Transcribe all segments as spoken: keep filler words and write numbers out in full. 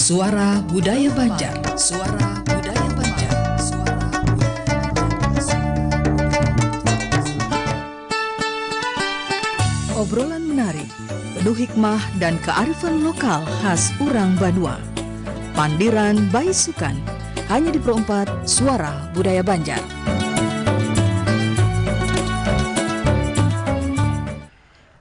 Suara Budaya Banjar. Suara Budaya Banjar. Suara Budaya Banjar. Obrolan menarik, penuh hikmah dan kearifan lokal khas urang banua. Pandiran Baisukan, hanya di Pro empat Suara Budaya Banjar.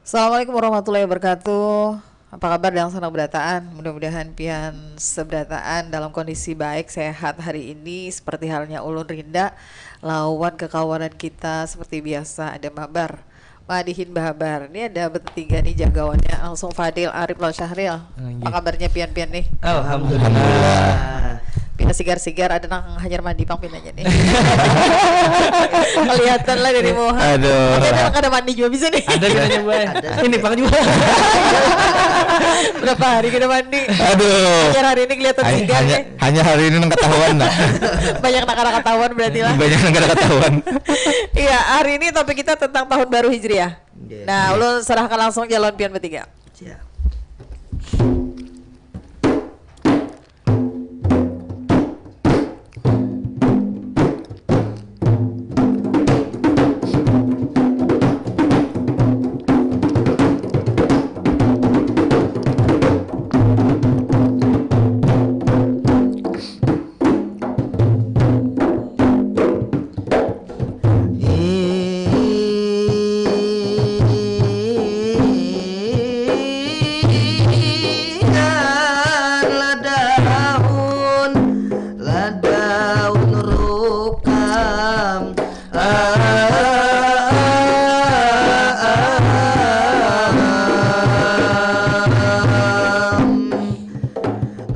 Assalamualaikum warahmatullahi wabarakatuh. Apa kabar, dangsanak berataan? Mudah-mudahan pian seberataan dalam kondisi baik, sehat hari ini. Seperti halnya ulun Rinda, lawan kekawanan kita seperti biasa, ada Mabar. Madihin bahabar. Ini ada bertiga nih jagawannya, langsung Fadil, Arif, lawan Syahril. Ah, iya. Apa kabarnya pian-pian nih? Alhamdulillah. Alhamdulillah. Pina sigar-sigar, ada nang hanyar mandi pang pinanya nih. Kelihatan lah dari muha. Aduh. Tapi ada nang kada mandi juga bisa nih. Ada pinanya, Bay. Ada. Ini pang juga. Berapa hari kada mandi? Aduh. Hanyar hari ini kelihatan Hay-, sigar hanya, nih. Hanya hari ini nang ketahuan, nah. Banyak nang kada ketahuan berarti lah. Banyak nang kada ketahuan. Iya, hari ini topik kita tentang tahun baru Hijriah. Iya. Nah, iya. Ulun serahkan langsung jalon pian bertiga. Siap. Iya, lah daun, lah daun rukam. Ah, ah, ah, ah.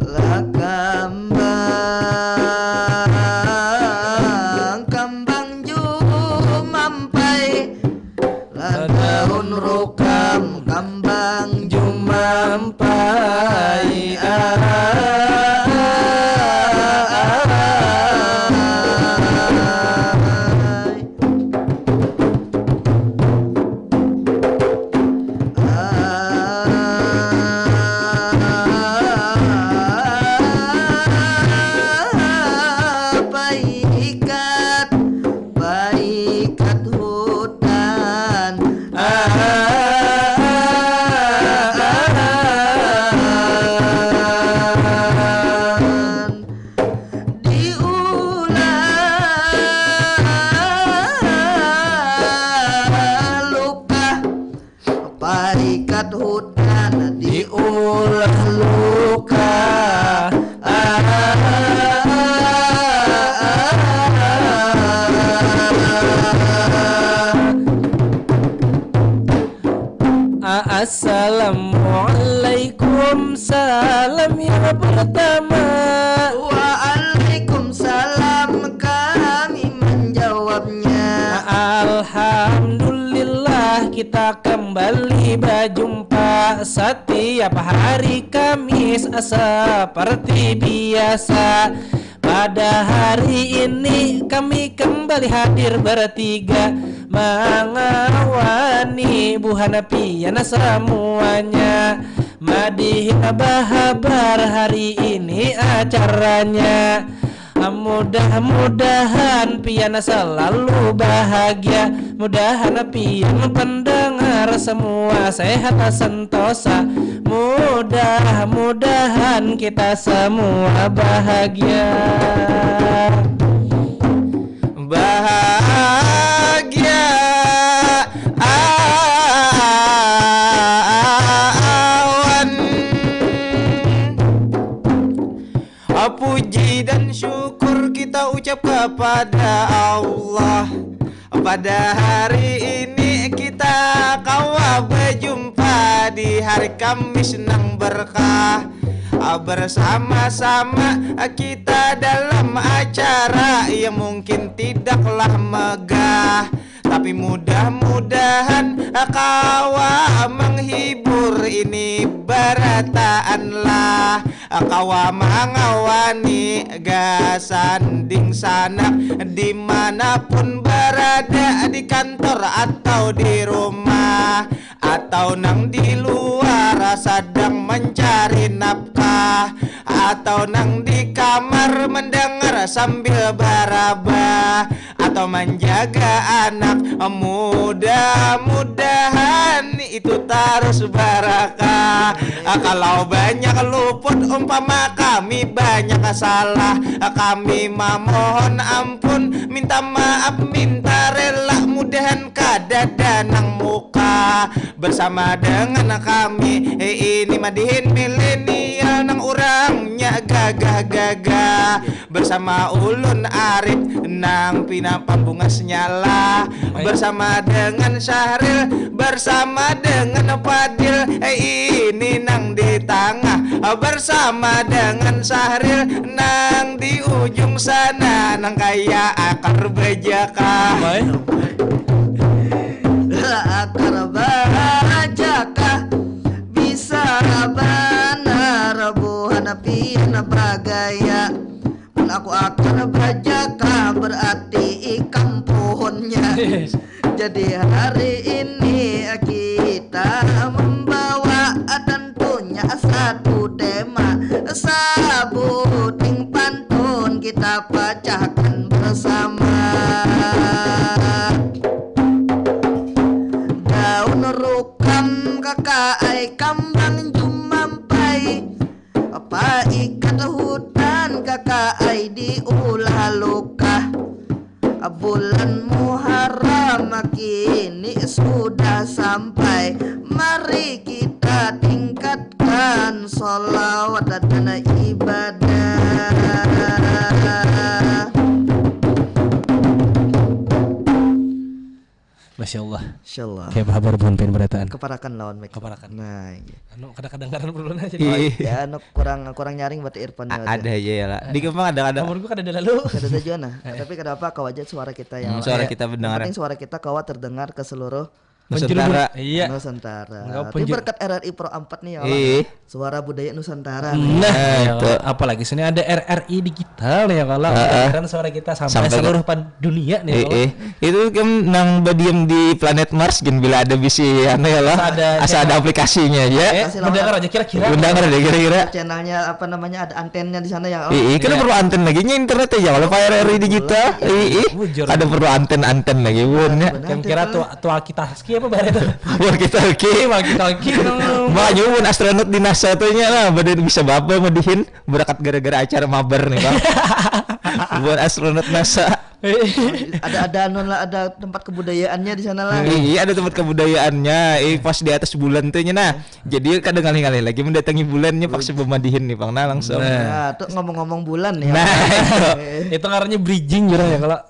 Lah kambang, kambang jumampai. Lah daun rukam, kambang jumampai. Ah, ah, ah, ah. Paikat, paikat hutan. Diulah luka, paikat hutan diulah luka. Assalamualaikum, salam yang pertama. Waalaikumsalam, kami menjawabnya. Alhamdulillah, kita kembali berjumpa setiap hari Kamis seperti biasa. Pada hari ini kami kembali hadir bertiga, mangawani buhan pian samuanya. Madihin bahabar hari ini acaranya. Mudah-mudahan pian selalu bahagia. Mudahan pian pendengar semua sehat sentosa. Mudah-mudahan kita semua bahagia. Bahagia awan. Puji dan syukur kita ucap kepada Allah. Pada hari ini kita kawa bejumpa di hari Kamis nang berkah. Bersama-sama kita dalam acara yang mungkin tidaklah megah, tapi mudah-mudahan kawa menghibur ini berataan lah. Kawa mangawani gasan dingsanak dimanapun berada, di kantor atau di rumah, atau nang di luar sadang mencari nafkah. atau nang di kamar mendengar sambil barabah atau menjaga anak, mudah-mudahan itu tarus barakah. Kalau banyak luput umpama kami banyak salah, kami memohon ampun, minta maaf, minta rela, mudahan kadada nang muka bersama dengan kami. Ini madihin milenial nang urangnya gagah-gagah, bersama ulun Arif nang pina pambungasnya lah, bersama dengan Syahril, bersama dengan Fadil, eh, ini nang di tangah, bersama dengan Syahril nang di ujung sana, nang kaya akar bajaka. Akar bajaka bisa banar buhan pian bagaya. Mun aku akar bajaka berarti ikam pohonnya. Jadi hari ini kita membawa tentunya satu tema, sabuting pantun kita pacahkan bersama. Daun rukam kakaai kambang jumampai, apa ikat hutan kakaai diulah lukah. Bulan Muharram kini sudah sampai, mari kita tingkatkan salawat dan ibadah. Masya Allah. Insyaallah. Kayak habar buhan pian barataan. Keparakan lawan mic. Keparakan. Nah, iya. Anu kada kedengaran ulun aja. Oh, ya, anu kurang kurang nyaring berarti earphone A- ada aja ya lah. Di kempang ada ada. Nomor gua kada ada lalu. Kada ada jua nah. Tapi kada apa, kawa aja suara kita yang Hmm, suara kita mendengar. Penting suara kita kawa terdengar ke seluruh Nusantara. Iya. Nusantara. Enggak, Tapi penjuru- berkat R R I Pro empat nih ya. Ih, Suara budaya Nusantara. Nah, Eh, ya, itu. Apalagi sini ada R R I digital ya kalau kedengaran suara kita sampai, Sampai ke- seluruh pan dunia nih. eh, Kalau eh. Itu kan nang badiam di planet Mars gin bila ada bisi anu ya lah. Asa ada Asa ada aplikasinya ya. Eh, mendengar aja kira-kira. Mendengar deh kira-kira. Channelnya apa namanya, ada antennya di sana ya. Ih, ih, kada perlu anten lagi nya internet aja kalau pakai R R I digital. Ih, ih. Bujur. Kada perlu anten-anten lagi buhannya. Kira-kira tua tua kita ski apa bare itu? Wah, kita oke. Oke, walkie talkie. Makanya buhan astronot di NASA tuh nya lah, badan bisa bapa madihin berakat gara-gara acara mabar nih bang. Buhan astronot NASA. Ada ada anu lah, ada tempat kebudayaannya di sana lah. Iya, ada tempat kebudayaannya. Eh, pas di atas bulan tuh nya nah. Jadi kada ngalih-ngalih lagi mendatangi bulannya paksa pemadihin nih bang. Nah, langsung. Nah. Nah, tuh ngomong-ngomong bulan ya. Nah, itu. Itu ngarannya bridging jurang ya kalau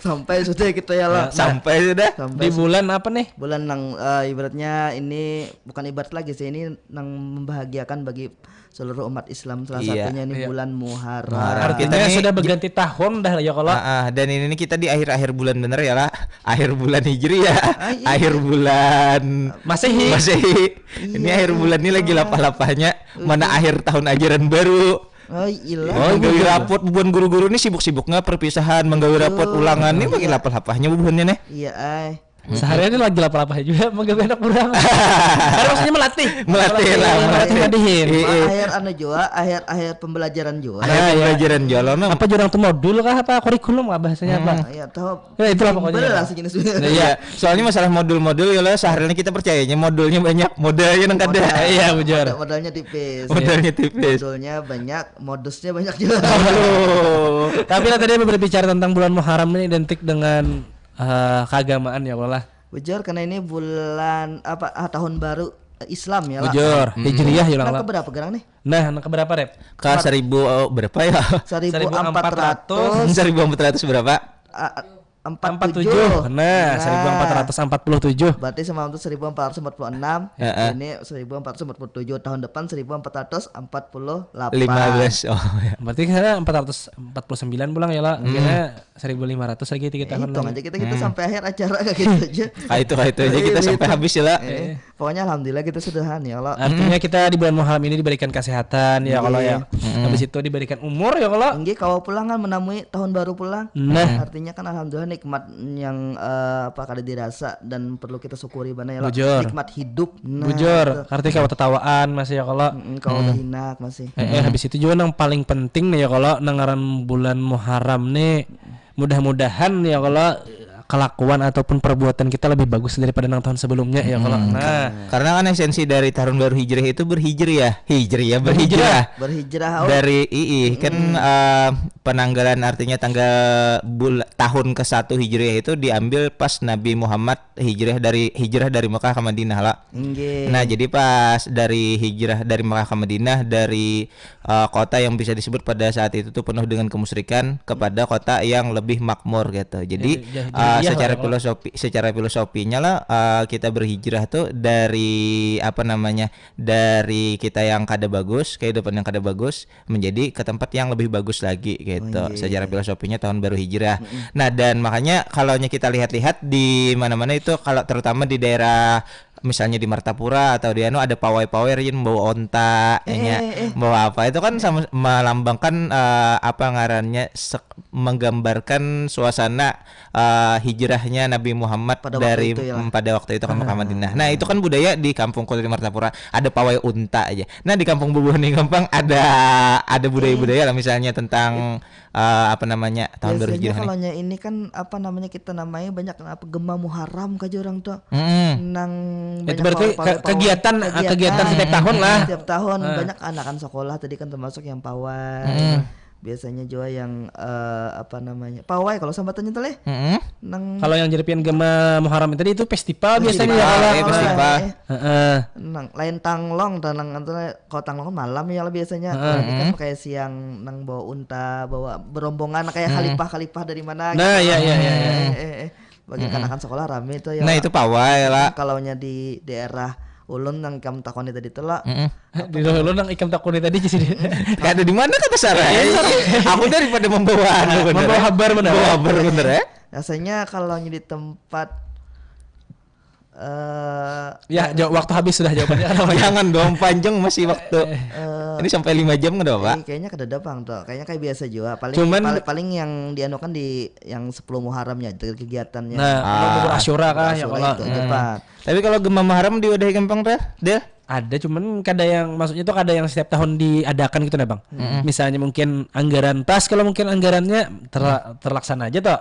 Sampai sudah kita ya lah. Sampai sudah. Sampai di bulan apa nih? Bulan nang eh, ibaratnya ini bukan ibarat lagi sih, ini nang membahagiakan bagi seluruh umat Islam, salah Iya. satunya ini Iya. bulan Muharram. Muharram. Artinya Kita nih- sudah berganti tahun dah ya kalau. Ah, ah, dan ini nih kita di akhir-akhir bulan bener ya lah. Akhir bulan Hijriah. Ah, iya. Akhir bulan Masehi. Masehi. Ini akhir bulan ini lagi lapah-lapahnya. Mana akhir tahun ajaran baru. Oh ilah. Oh, menggawi rapot bubuhan guru-guru ini sibuk-sibuknya perpisahan, menggawi rapot ulangan ini makin lapah-lapahnya bubuhannya nih. Iya ay. Sehari ini lagi lapar-lapar juga menggawe anak kurang. Ada maksudnya melatih. Melatih lah, Melatih melatih. madihin. Iya. Akhir anu jua, akhir akhir pembelajaran jua. Akhir pembelajaran jualan nah. Apa jurang tuh modul kah apa kurikulum kah bahasanya apa? Iya tahu. Ya, itulah pokoknya. Bimbel lah sejenis. Iya, soalnya masalah modul-modul ya lah, sehari ini kita percayanya modulnya banyak, modalnya nang kada. Iya, bujur. Modalnya tipis. Modalnya tipis. Modulnya banyak, modusnya banyak juga. Aduh. Tapi lah tadi berbicara tentang bulan Muharram ini identik dengan eh, keagamaan ya Allah. Bujur karena ini bulan apa ah, tahun baru eh, Islam ya lah. Bujur, Hijriah ya Nah, Allah. Keberapa gerang nih? Nah, nah keberapa Rep? Ke seribu oh, berapa ya? Seribu empat ratus. Seribu empat ratus berapa? Ah, empat Empat tujuh. tujuh. Nah, seribu empat ratus empat puluh tujuh. Berarti semalam itu seribu empat ratus empat puluh enam. Heeh. Ini seribu empat ratus empat puluh tujuh. Tahun depan seribu empat ratus empat puluh delapan. Lima belas. Oh ya. Berarti sana empat ratus empat puluh sembilan pulang ya lah. Akhirnya seribu lima ratus lagi tiga Ya, tahun hitung lagi. Aja kita kita sampai akhir acara kayak gitu aja. Kayak itu kayak itu aja kita sampai habis ya lah. Eh, Pokoknya alhamdulillah kita sudah nih Allah. Artinya kita di bulan Muharram ini diberikan kesehatan ya kalau ya. Habis itu diberikan umur ya kalau. Nggih, kawa pulang kan menamui tahun baru pulang. Nah. Artinya kan alhamdulillah nikmat yang eh, apa kada dirasa dan perlu kita syukuri bana ya Allah. Bujur. Nikmat hidup. Nah, Bujur, itu. Arti kawa tatawaan masih ya kalau. Mm, kawa udah hinak masih. Eh, eh, habis itu juga yang paling penting nih ya kalau nang ngaran bulan Muharram nih mudah-mudahan ya kalau kelakuan ataupun perbuatan kita lebih bagus daripada nang tahun sebelumnya ya kalau. Nah, Karena kan esensi dari tahun baru hijriah itu berhijriah. Hijriah, berhijrah. Berhijrah. Oh, Dari ii kan eh, penanggalan artinya tanggal bul tahun ke satu hijriah itu diambil pas Nabi Muhammad hijrah dari hijrah dari Mekah ke Madinah lah. Nggih. Nah, jadi pas dari hijrah dari Mekah ke Madinah dari eh, kota yang bisa disebut pada saat itu tuh penuh dengan kemusyrikan kepada kota yang lebih makmur gitu. Jadi Jadi, jah- eh, jahiliyah secara lah ya, filosofi secara filosofinya lah eh, kita berhijrah tuh dari apa namanya dari kita yang kada bagus, kehidupan yang kada bagus menjadi ke tempat yang lebih bagus lagi gitu. Oh, iya, Secara iya. Filosofinya tahun baru hijrah. Nah, dan makanya kalau kita lihat-lihat di mana-mana itu kalau terutama di daerah misalnya di Martapura atau di anu ada pawai-pawai yang bawa onta, Eh, ya, eh, eh. bawa apa itu kan sama melambangkan eh, apa ngarannya sek- menggambarkan suasana eh, hijrahnya Nabi Muhammad Pada waktu dari itu, ya. mm, pada waktu itu ke Mekah Madinah. Nah, itu kan budaya di kampungku di Martapura ada pawai unta aja. Nah, di kampung bubuhan nih gampang ada ada budaya-budaya lah misalnya tentang eh, apa namanya tahun baru Biasanya hijrah nih. Kalau nya ini kan apa namanya kita namanya banyak apa gema Muharram kaja orang tuh. Mm-mm. Nang Itu banyak berarti pawai-pawai, ke- kegiatan, ah, kegiatan setiap tahun lah. Setiap tahun banyak anak-anak sekolah tadi kan termasuk yang pawai. Biasanya juga yang eh, apa namanya pawai kalau sambatannya tuh leh. Mm-mm. Nang Kalau yang jadi pian gema Muharram tadi itu festival biasanya ya Festival, kalau. eh, festival. Eh, Heeh. nang lain tanglong dan nang itu leh, kalau tanglong kan malam ya lah biasanya. Kalau ini kan kayak siang nang bawa unta, bawa berombongan kayak khalifah-khalifah dari mana Nah, gitu. Iya, iya, iya, iya. Eh, eh, eh. Bagi kanakan sekolah rame itu ya. Nah, itu pawai lah. Kalau nya di daerah ulun nang kamu takoni tadi tuh lah. Mm-mm. Di ulun nang ikam takuni tadi jadi. Kada di mana kata Sarah? Aku daripada membawa anu bener. Membawa Ya? Habar bener. Membawa habar bener ya? Rasanya kalau nya di tempat eh Ya, jawab waktu habis sudah jawabannya. Jangan dong panjang masih waktu. Ini sampai lima jam nggak apa? eh, kayaknya kada ada pang tuh. Kayaknya kayak biasa juga. Paling Cuman- paling, paling yang dianukan di yang sepuluh Muharramnya itu kegiatannya. Nah, kalau bubur Asyura kah ya Asyura kalau. Itu aja, Pak. Tapi kalau gema Muharram diwadahi gampang tah? Deh. Ada cuman kada yang maksudnya tuh kada yang setiap tahun diadakan gitu nah bang. Misalnya mungkin anggaran tas kalau mungkin anggarannya terla- terlaksana aja toh.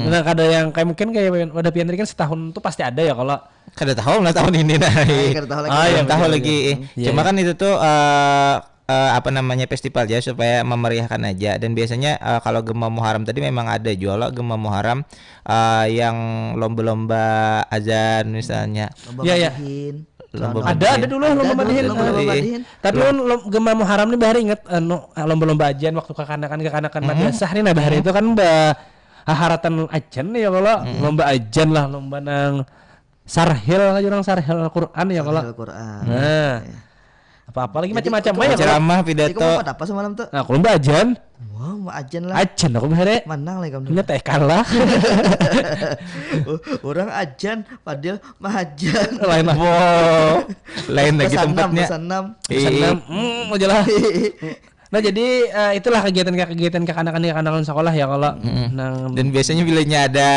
Nah kada yang kayak mungkin kayak wadah pian tadi kan setahun tuh pasti ada ya kalau. Kada tahu lah tahun ini nah. Ay, kada tahu lagi. Ah, iya, Belum tahu betul, lagi. betul. Iya, Cuma iya. Kan itu tuh eh, eh, apa namanya festival ya supaya memeriahkan aja dan biasanya eh, kalau gema Muharram tadi memang ada juga loh gema Muharram eh, yang lomba-lomba azan misalnya. Lomba Iya, iya. madihin. Lomba Ada ada dulu lomba madihin. Lomba, lomba Iya. madihin. Tapi kan lom- gema Muharram nih bahari inget anu lomba-lomba ajan waktu kakanakan kakanakan madrasah nih nah bahari itu kan ba haharatan ajan nih ya kalau lomba ajan lah lomba nang sarhil aja orang sarhil Al-Quran ya kalau. Al-Quran. Nah. Apa-apa lagi macam-macam Jadi, banyak. Ceramah Jadi pidato. kamu apa semalam tuh? Nah, aku lomba ajan. Wah, mau ajan lah. Ajan aku bahari. Menang lah kamu. Ini teh kalah. Uh, orang ajan, padahal mahajan. Lain lah. Wow. Lain lagi Pesan enam, tempatnya. Pesan enam. Iya. Senam, hmm, aja lah. Nah jadi eh, itulah kegiatan kegiatan kekanakan kekanakan sekolah ya kalau nang Dan biasanya bilanya ada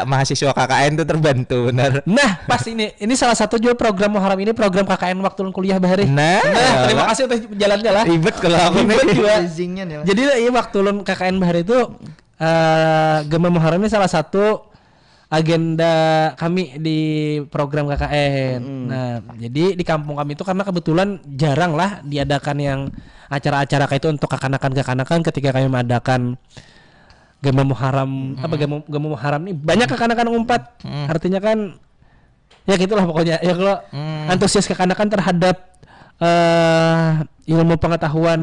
mahasiswa K K N tuh terbantu benar. Nah, pas ini ini salah satu juga program Muharram ini program K K N waktu ulun kuliah bahari. Nah, Nah, terima lah. Kasih atas jalannya lah. Ribet kalau aku Ribet nih. juga. Bridgingnya nih. Jadi iya waktu ulun K K N bahari itu eh gema Muharram ini salah satu agenda kami di program K K N. Nah, jadi di kampung kami itu karena kebetulan jarang lah diadakan yang acara-acara kayak itu untuk kakanakan-kakanakan ketika kami mengadakan gema Muharram apa gema, gema Muharram nih banyak kakanakan umpat. Artinya kan ya gitulah pokoknya ya kalau antusias kakanakan terhadap eh ilmu pengetahuan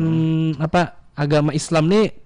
apa agama Islam nih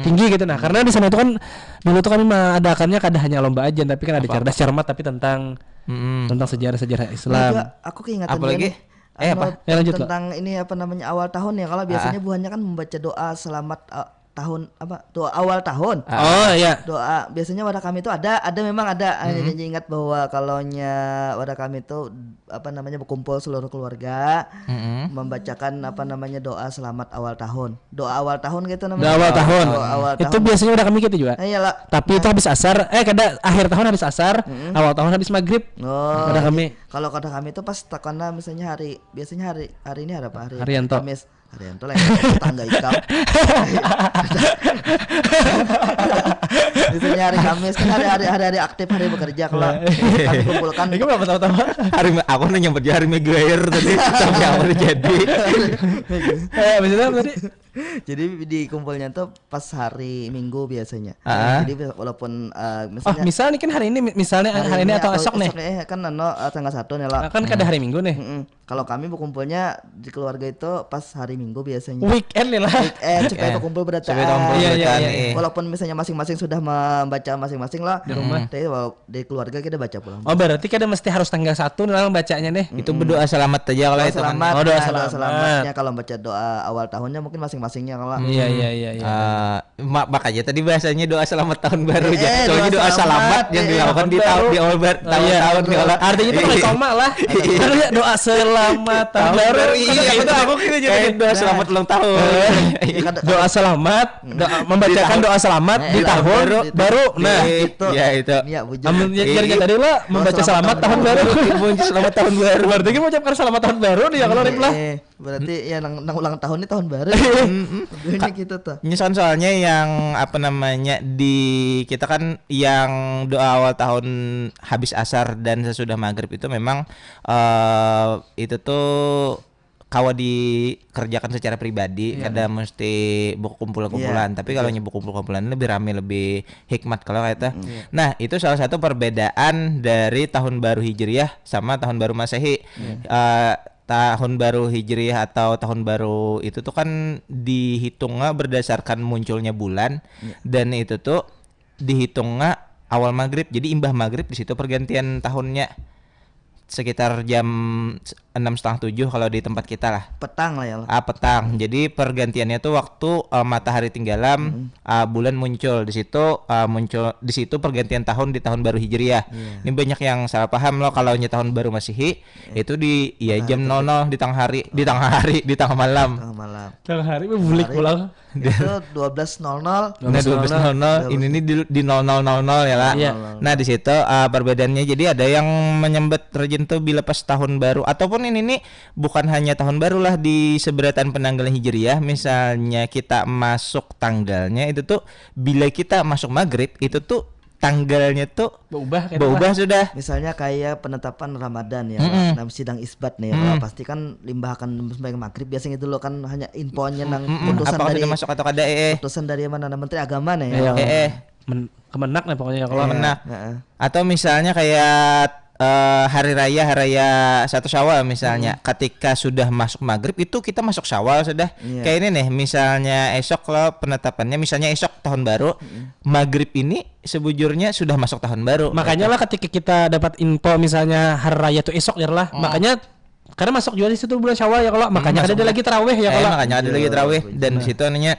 tinggi gitu nah karena di sana itu kan dulu tuh kami mengadakannya kada hanya lomba aja tapi kan ada cerdas cermat tapi tentang Mm-mm. tentang sejarah-sejarah Nah, Islam. juga aku keingetan Apa juga lagi? nih. Eh, Anu, apa? Ya, lanjut, Kak. Tentang ini apa namanya awal tahun ya kalau biasanya buhannya kan membaca doa selamat uh, tahun apa, doa awal tahun. Oh iya. Doa biasanya wadah kami itu ada, ada memang ada. Hanya janji ingat bahwa kalaunya wadah kami itu apa namanya, berkumpul seluruh keluarga Mm-mm. membacakan apa namanya, doa selamat awal tahun. Doa awal tahun gitu namanya. Doa awal tahun. Doa awal Itu tahun. Biasanya wadah kami gitu juga. Nah, iyalah. Tapi itu habis asar, eh kada, akhir tahun habis asar, awal tahun habis maghrib. Oh, Wadah kami. Kalau wadah kami itu pas takana misalnya hari, biasanya hari hari ini hari apa, hari Haryanto. Kamis. Haryanto lah, yang tetangga ikam. Misalnya hari Kamis kan hari hari hari, hari aktif, hari bekerja kalau kami kumpulkan. Ini berapa tahu-tahu? Hari me- aku nanya nyambat dia hari Maguire tadi, tapi apa udah jadi? Eh, habis itu apa tadi? Jadi dikumpulnya tuh pas hari Minggu biasanya. Ah. Jadi walaupun uh, Oh, misalnya misal nih kan hari ini, misalnya hari, ini atau esok nih. Eh, kan anu, uh, tanggal satu nih lah. Nah, kan kada hari Minggu nih. Mm-mm. Kalau kami berkumpulnya di keluarga itu pas hari Minggu biasanya. Weekend nih lah. Eh, supaya Eh, berkumpul berataan. Supaya berkumpul Iya, iya, berataan, iya. eh. Walaupun misalnya masing-masing sudah membaca masing-masing lah. Di rumah. Tapi wa- di keluarga kita baca pulang. Oh, berarti kada mesti harus tanggal satu nih lah bacanya nih. Itu berdoa selamat aja kalau Doa itu kan. selamat, Oh, doa nah, selamat. Selamatnya kalau baca doa awal tahunnya mungkin masing-masingnya kalau. Iya, iya, iya, iya. Eh, ma- makanya tadi bahasanya doa selamat tahun baru Eh, aja. eh, Soalnya doa doa selamat selamat, yang eh, dilakukan di tahun tahun baru. di awal bar- Oh, tahun iya. tahun ya Allah. Artinya itu Iya. Sama lah. Kan ya doa selamat tahun baru. Iya, itu aku kira jadi kayak doa selamat ulang tahun. Ya, kan- Doa selamat, doa, membacakan doa selamat di Eh, tahun baru. Baru. Nah, Di- Itu. Ya itu. Ya, bujur. Amun Iya. jadi tadi lah membaca Selamat selamat tahun tahun baru. Muncul selamat tahun baru. Berarti kan mengucapkan selamat tahun baru nih ya kalau Rip lah. Eh, berarti ya nang, nang ulang tahun ini tahun baru. Sebenarnya gitu tuh. Nyesan soalnya yang apa namanya di kita kan yang doa awal tahun habis asar dan sesudah maghrib itu memang eh, itu tuh kawa dikerjakan secara pribadi, kada mesti buku kumpulan-kumpulan. Tapi kalau nyebuah kumpul-kumpulan lebih rame, lebih hikmat kalau kata. Nah, itu salah satu perbedaan dari tahun baru Hijriah sama tahun baru Masehi. Eh, tahun baru Hijriah atau tahun baru itu tuh kan dihitungnya berdasarkan munculnya bulan dan itu tuh dihitungnya awal maghrib. Jadi imbah maghrib di situ pergantian tahunnya sekitar jam enam setengah tujuh kalau di tempat kita lah. Petang lah ya lah. Ah, petang. Jadi pergantiannya tuh waktu eh, matahari tenggelam, ah, bulan muncul di situ, ah, muncul di situ pergantian tahun di tahun baru Hijriah. Ini banyak yang salah paham loh kalau nya tahun baru Masehi itu di ya jam nol nol di tengah hari, di tengah hari, di tengah malam. Tengah malam. Tengah hari bulik pulang. Itu dua belas nol nol. Nah, dua belas nol nol ini nih di, di nol nol nol nol ya lah. Iya. Nah, di situ uh, perbedaannya jadi ada yang menyambut rajin tuh bila pas tahun baru ataupun ini nih bukan hanya tahun baru lah di seberatan penanggalan Hijriah, misalnya kita masuk tanggalnya itu tuh bila kita masuk maghrib itu tuh tanggalnya tuh Berubah kan? Berubah sudah. Misalnya kayak penetapan Ramadan ya, lah. Nah, sidang isbat nih, lah. Pasti kan limbah akan sembahyang maghrib biasanya dulu kan hanya infonya nang putusan Apakah dari sudah masuk atau kada eh? Putusan dari mana, nah, Menteri Agama nih Iya. ya. Eh, eh. Men- Kemenak nih pokoknya kalau Kemenak. Heeh. Atau misalnya kayak eh, hari raya hari raya satu Syawal misalnya, ketika sudah masuk maghrib itu kita masuk Syawal sudah. Iya. Kayak ini nih, misalnya esok lo penetapannya, misalnya esok tahun baru, maghrib ini sebujurnya sudah masuk tahun baru. Makanya lah ketika kita dapat info misalnya hari raya tuh esok ya lah. Makanya karena masuk juga di situ bulan Syawal ya kalau makanya masuk ada lagi taraweh ya Eh, kalau. Makanya ada lagi taraweh dan di situ anunya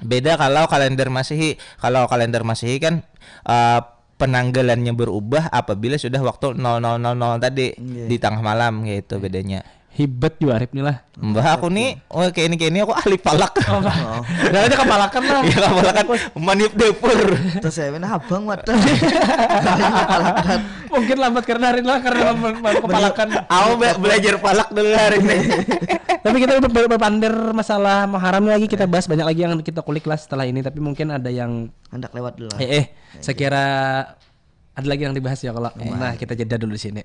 beda kalau kalender Masehi. Kalau kalender Masehi kan eh, penanggalannya berubah apabila sudah waktu nol nol nol nol tadi Iya. di tengah malam gitu bedanya. Hebat juga Arif nih lah. Mbah aku nih, oh kayak ini kayak ini aku ahli palak. Udah aja kepalakan lah. Iya kepalakan maniup dapur. Terus saya main habang mata. Mungkin lambat karena hari lah karena mem- mem- kepalakan. Aku be- belajar palak dulu hari ini. Tapi kita ber- ber- berpander masalah Muharram lagi kita bahas banyak lagi yang kita kulik lah setelah ini. Tapi mungkin ada yang Hendak lewat dulu lah. eh, eh sekira ada lagi yang dibahas ya kalau. Nah kita jeda dulu di sini.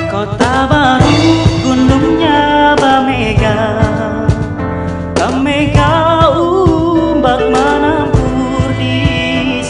Kota Baru gunungnya bamega, bamega umbak manampur di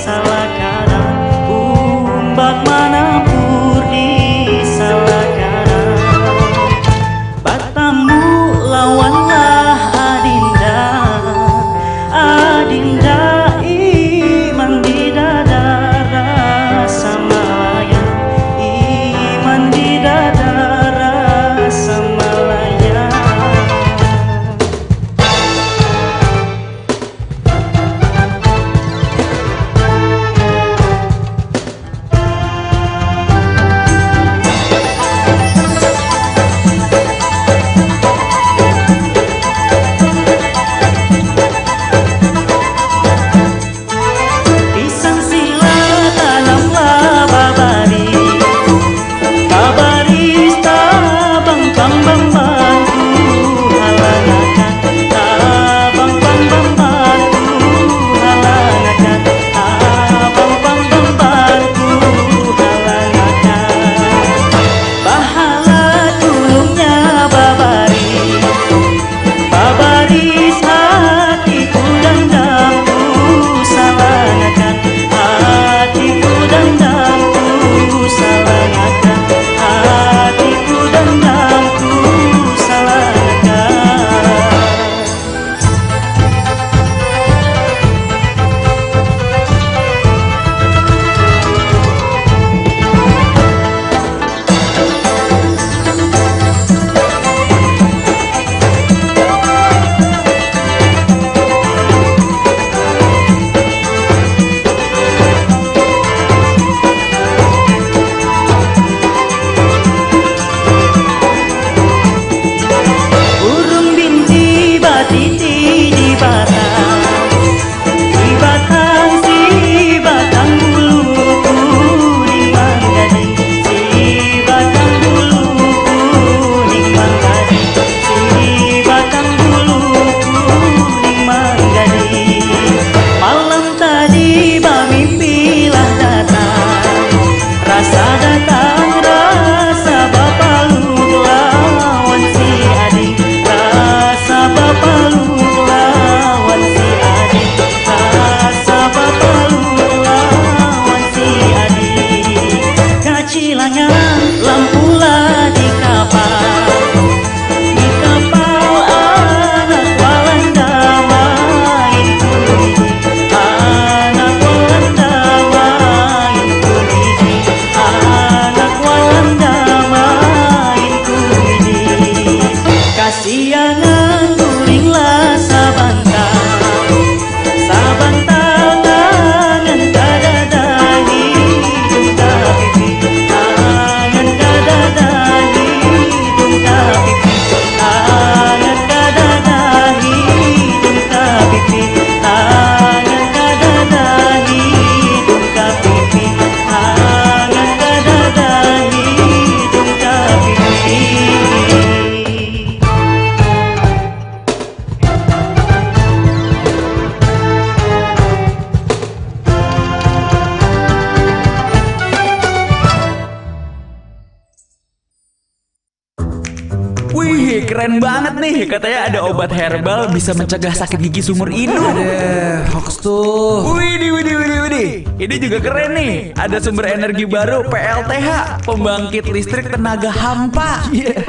Keren banget nih, katanya ada obat herbal bisa mencegah sakit gigi seumur hidup. Ada hoax tuh. Widih, widih, widih, widih. Ini juga keren nih. Ada sumber energi baru P L T H, pembangkit listrik tenaga hampa. Iya.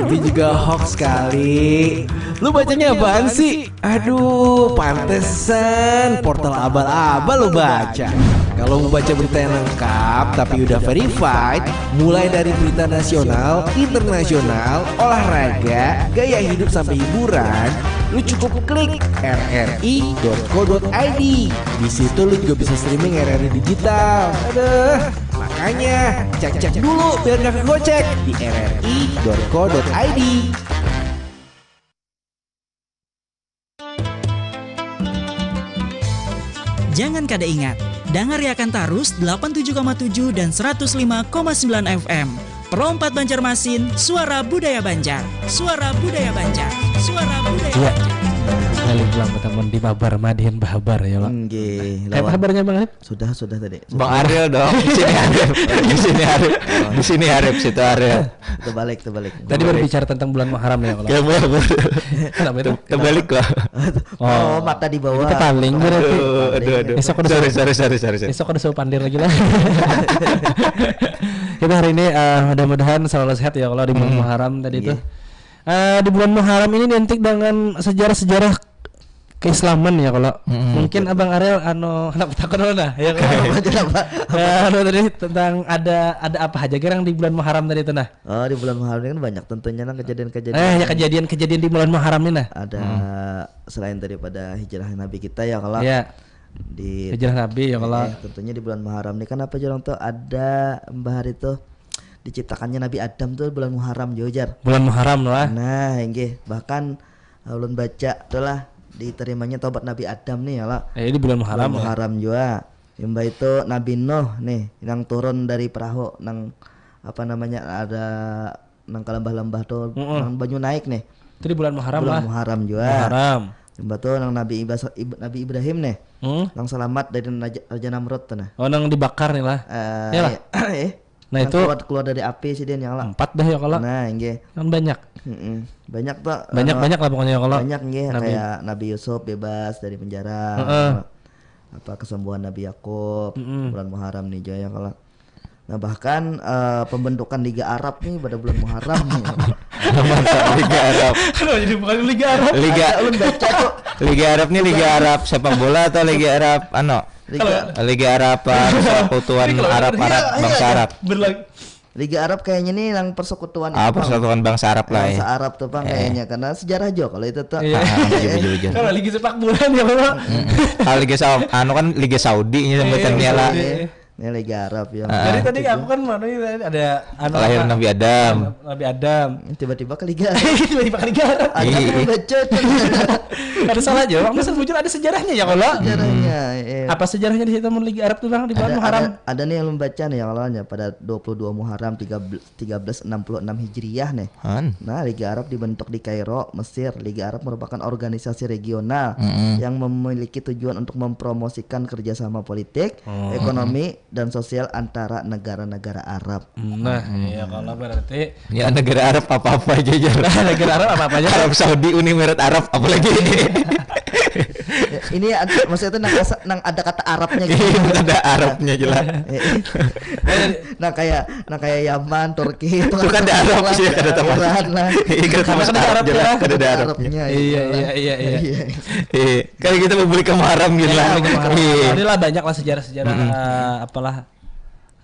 Itu juga hoax kali. Lu bacanya apaan sih? Aduh, pantesan portal abal-abal lu baca. Kalau mau baca berita yang lengkap tapi udah verified, mulai dari berita nasional, internasional, olahraga, gaya hidup sampai hiburan, lu cukup klik r r i dot co dot i d. Di situ lu juga bisa streaming R R I digital. Aduh, makanya cek-cek dulu biar nggak kegocek di r r i dot co dot i d. Jangan kada ingat, dangariakan tarus delapan tujuh koma tujuh dan seratus lima koma sembilan F M. Pro empat Banjarmasin, suara budaya Banjar. Suara budaya Banjar. Suara budaya Iya. Banjar. Balik pulang ke teman di mabar madihin bahabar ya, Pak. Nggih, Kayak lawan. Habarnya Bang Arif? Sudah, sudah tadi. Bang Ariel dong, di sini Arif. Di sini Arif. Di sini Arif, situ Ariel. Terbalik, terbalik. Tadi berbicara tentang bulan Muharram ya, kalau. Ya, boleh, boleh. Kenapa itu? Terbalik kok. Oh, mata di bawah. Itu paling berarti. Aduh, aduh, aduh. Besok udah sorry, sorry, sorry, sorry, sorry. Besok udah suruh pandir lagi lah. Kita hari ini, eh, mudah-mudahan selalu sehat ya, kalau di bulan Hmm. Muharram tadi Iya. tuh. Eh, di bulan Muharram ini identik dengan sejarah-sejarah keislaman ya, kalau. Mm-mm. Mungkin Abang Ariel, anu, anak takut dulu nah, ya, kalau. Apa tuh, apa? Eh, anu tadi tentang ada, ada apa aja gerang di bulan Muharram tadi itu nah? Oh, di bulan Muharram ini kan banyak tentunya nang kejadian-kejadian. Eh, ya, kejadian-kejadian di bulan Muharram ini nah. Ada Hmm. selain daripada hijrah Nabi kita ya, kalau. Iya. Di Hijrah Nabi ya, kalau. Eh, tentunya di bulan Muharram ini kan apa, jorang tuh ada bahari tuh diciptakannya Nabi Adam tuh bulan Muharram jua, jar. Bulan Muharram lah. Nah, inggih. Bahkan, eh, ulun baca tuh lah, diterimanya taubat Nabi Adam nih ya, lah. Eh, di bulan Muharram, Bulan ya? Muharram jua. Imbah itu Nabi Nuh nih, yang turun dari perahu, nang, apa namanya, ada nang kalambah-lambah tuh, Mm-mm. nang banyu naik nih. Itu di bulan Muharram Bulan lah. Muharram jua. Muharram. Imbah tu nang Nabi Ibas-, Ib-, Nabi Ibrahim nih. Hmm? Nang selamat dari Raja, Raja Namrud tuh nah. Oh, nang dibakar nih lah. Eh, Iyalah. Ya, eh, Nah, nang itu keluar, keluar dari api sidin yang lah. Empat dah ya, kalau. Nah, inggih. Kan banyak. Mm-mm. Banyak tuh, Banyak, eh, banyak lah pokoknya ya, kalau. Banyak, inggih, Nabi. Kayak Nabi Yusuf bebas dari penjara. Heeh. Apa kesembuhan Nabi Yakub, Mm-mm. bulan Muharram nih, jua ya, kalau. Nah, bahkan, eh, pembentukan Liga Arab nih pada bulan Muharram nih. Masa Liga Arab? Kenapa jadi bukan Liga Arab? Liga Ada ulun baca tuh. Liga Arab nih Liga Arab sepak bola atau Liga Arab, anu? Liga Kalau Liga Arab, ah, persekutuan Ini kalau Arab, Arab, Iya, iya, bangsa iya. Arab. Berlag- Liga Arab kayaknya nih yang persekutuan Ah, itu, Bang. Persekutuan bangsa Arab lah, Bangsa ya. Arab tuh, Bang, Eh. kayaknya. Karena sejarah juga kalau itu tuh. Iya. Ah, betul, betul, betul. Kalau Liga sepak bola nih, Bang. Mm-mm. Kalau Liga Sau-, anu kan Liga Saudi ini Iya, sambutannya Liga lah. Saudi. Ini Liga Arab ya. Ah. Jadi tadi Gitu. aku kan mana ini tadi ada anu Lahir apa? Nabi Adam. Nabi Adam. Tiba-tiba ke Liga. Tiba-tiba ke Liga Arab. Ada Iya. yang baca tuh. Ada salah aja, Bang. Masa bujur ada sejarahnya ya, kalau? Sejarahnya, iya. Apa sejarahnya di situ mun Liga Arab tuh, Bang, di bulan Ada, Muharram? ada, ada nih yang belum baca nih ya, kalau pada dua puluh dua Muharram tiga belas, tiga belas enam puluh enam Hijriah nih. Han. Nah, Liga Arab dibentuk di Kairo, Mesir. Liga Arab merupakan organisasi regional Mm-mm. yang memiliki tujuan untuk mempromosikan kerjasama politik, Oh. ekonomi, dan sosial antara negara-negara Arab. Nah, Mm-mm. iya, kalau berarti Ya, negara Arab apa-apa aja, jar. Negara Arab apa-apa aja. Arab Saudi, Uni Emirat Arab, apalagi. Ya, ini ad-, maksudnya tuh nang asa-, nang ada kata Arabnya gitu. Iya, ada Arabnya jelas. Eh, Eh, nah, kayak, nah, kayak Yaman, Turki, itu Itu kan ada Arab sih, ada Iran, Iran lah. Iya, kan sama Kan ada Arab Arab jelas, lah. kan ada Arabnya. Arabnya, Iya, iya. iya, iya, iya. Iya. Iya, kayak kita mau beli ke Muharram gitu Iya, lah. beli ke Muharram. Iya. Inilah banyak lah sejarah-sejarah, Mm-mm. eh, apalah,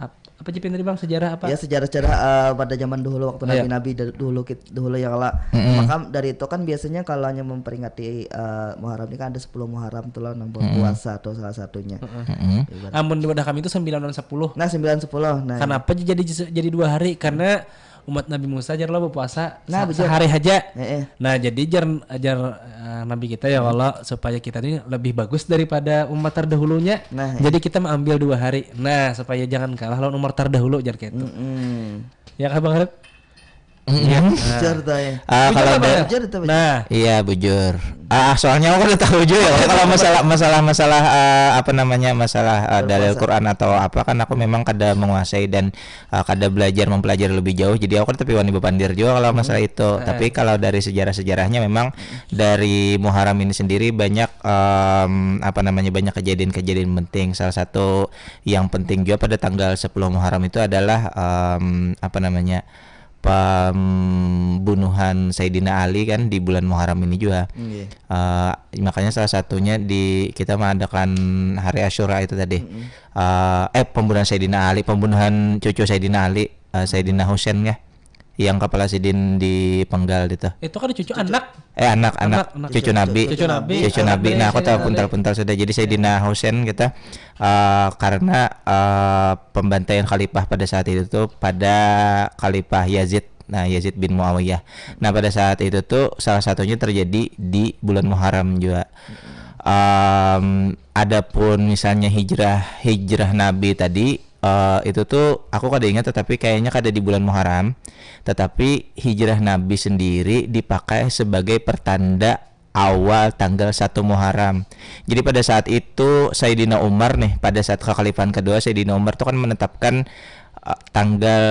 ap-, apa sih, Pin, tadi, Bang? Sejarah apa? Ya, sejarah-sejarah, eh, pada zaman dahulu, waktu Iya. nabi-nabi da-, dahulu kit-, dahulu ya, kala. Mm-mm. Maka dari itu kan biasanya kalau hanya memperingati, eh, Muharram ini kan ada sepuluh Muharram tuh lah, nang Mm-mm. berpuasa tuh salah satunya. Mm-mm. Mm-mm. Ibarat Amun di wadah kami itu sembilan dan sepuluh. Nah, sembilan sepuluh. Nah. Kenapa jadi, jadi dua hari? Karena umat Nabi Musa jar lo berpuasa Nah, sa-, betul. sehari aja. Heeh. Nah, jadi jar, jar, eh, Nabi kita ya, Hmm. kalau supaya kita ini lebih bagus daripada umat terdahulunya. Nah, Jadi iya. kita mengambil dua hari. Nah, supaya jangan kalah lawan umat terdahulu, jar gitu. Mm-mm. Ya kah, Bang Arif? Iya. Bujur tuh ya. Ah, kalau Apa da- ya? Bujur tuh. Nah, Iya, bujur. Ah, soalnya aku udah tahu juga ya. Kalau masalah masalah masalah masalah eh, apa namanya, masalah eh, dalil Berpuasa. Quran atau apa, kan aku memang kada menguasai dan eh, kada belajar mempelajari lebih jauh. Jadi aku kan tapi wani bapandir juga kalau masalah itu. Tapi kalau dari sejarah-sejarahnya, memang dari Muharram ini sendiri banyak em, apa namanya, banyak kejadian-kejadian penting. Salah satu yang penting juga pada tanggal sepuluh Muharram itu adalah em, apa namanya, pembunuhan Sayyidina Ali kan di bulan Muharram ini juga. Iya. Eh, makanya salah satunya di kita mengadakan hari Asyura itu tadi. Eh, eh, pembunuhan Sayyidina Ali, pembunuhan cucu Sayyidina Ali, eh, Sayyidina Husain ya, yang kepala sidin dipenggal gitu. Itu kan cucu anak. Eh, anak, anak, Anak, anak. cucu Nabi. Cucu Nabi. Cucu Nabi. Nah, aku tahu puntal-puntal sudah. Jadi Sayyidina Husain kita eh, karena eh, pembantaian khalifah pada saat itu tuh pada Khalifah Yazid. Nah, Yazid bin Muawiyah. Nah, pada saat itu tuh salah satunya terjadi di bulan Muharram juga. Em, adapun misalnya hijrah hijrah Nabi tadi, eh, itu tuh aku kada ingat, tetapi kayaknya kada di bulan Muharram. Tetapi hijrah Nabi sendiri dipakai sebagai pertanda awal tanggal satu Muharram. Jadi pada saat itu Sayyidina Umar nih, pada saat kekhalifahan kedua, Sayyidina Umar tuh kan menetapkan eh, tanggal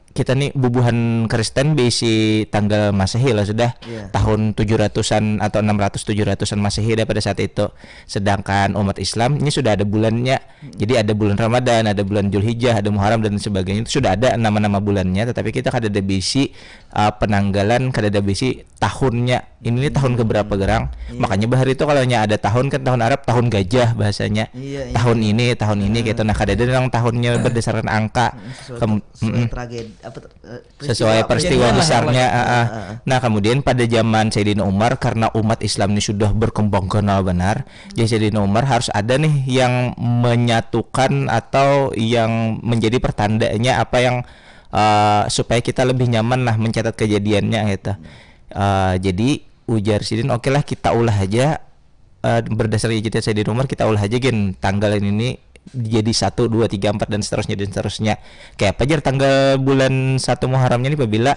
kita nih bubuhan Kristen bisi tanggal Masehi lah sudah. Iya. Tahun tujuh ratusan atau enam ratus tujuh ratusan Masehi dah pada saat itu. Sedangkan umat Islam ini sudah ada bulannya. Jadi ada bulan Ramadan, ada bulan Julhijjah, ada Muharram dan sebagainya. Itu sudah ada nama-nama bulannya, tetapi kita kada ada bisi uh, penanggalan, kada ada bisi tahunnya. Ini nih tahun keberapa gerang? Makanya bahari itu kalau ada tahun kan tahun Arab, tahun gajah bahasanya. Iya, iya. Tahun ini, tahun ini gitu. Nah, kada ada nang tahunnya berdasarkan angka. Sesuai, Kem- sesuai tragedi apa ter- eh, Sesuai peristiwa Iya, besarnya. iya, Ah, ah. Nah, kemudian pada zaman Sayyidina Umar, karena umat Islam ini sudah berkembang ganal benar, jadi Sayyidina Umar harus ada nih yang menyatukan atau yang menjadi pertandanya apa yang eh, supaya kita lebih nyaman lah mencatat kejadiannya gitu. Eh, jadi ujar sidin, oke lah, kita ulah aja eh, berdasar ijtihad Sayyidina Umar, kita ulah aja gin tanggal ini jadi satu, dua, tiga, empat dan seterusnya dan seterusnya. Kayak apa jar tanggal bulan satu Muharramnya nih, apabila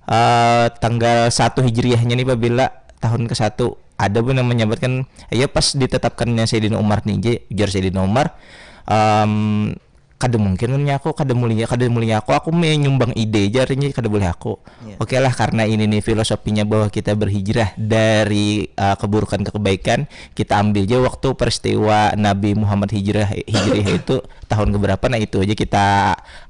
eh, tanggal satu Hijriahnya nih, apabila tahun ke satu ada pun yang menyebutkan, ya pas ditetapkannya Sayyidina Umar nih, je, ujar Sayyidina Umar, em, kada mungkin nya aku, kada mulia, kada mulia aku, aku menyumbang ide aja, artinya kada boleh aku. Iya. Oke lah, karena ini nih filosofinya bahwa kita berhijrah dari uh, keburukan ke kebaikan, kita ambil aja waktu peristiwa Nabi Muhammad hijrah hijriah itu tahun keberapa, nah itu aja kita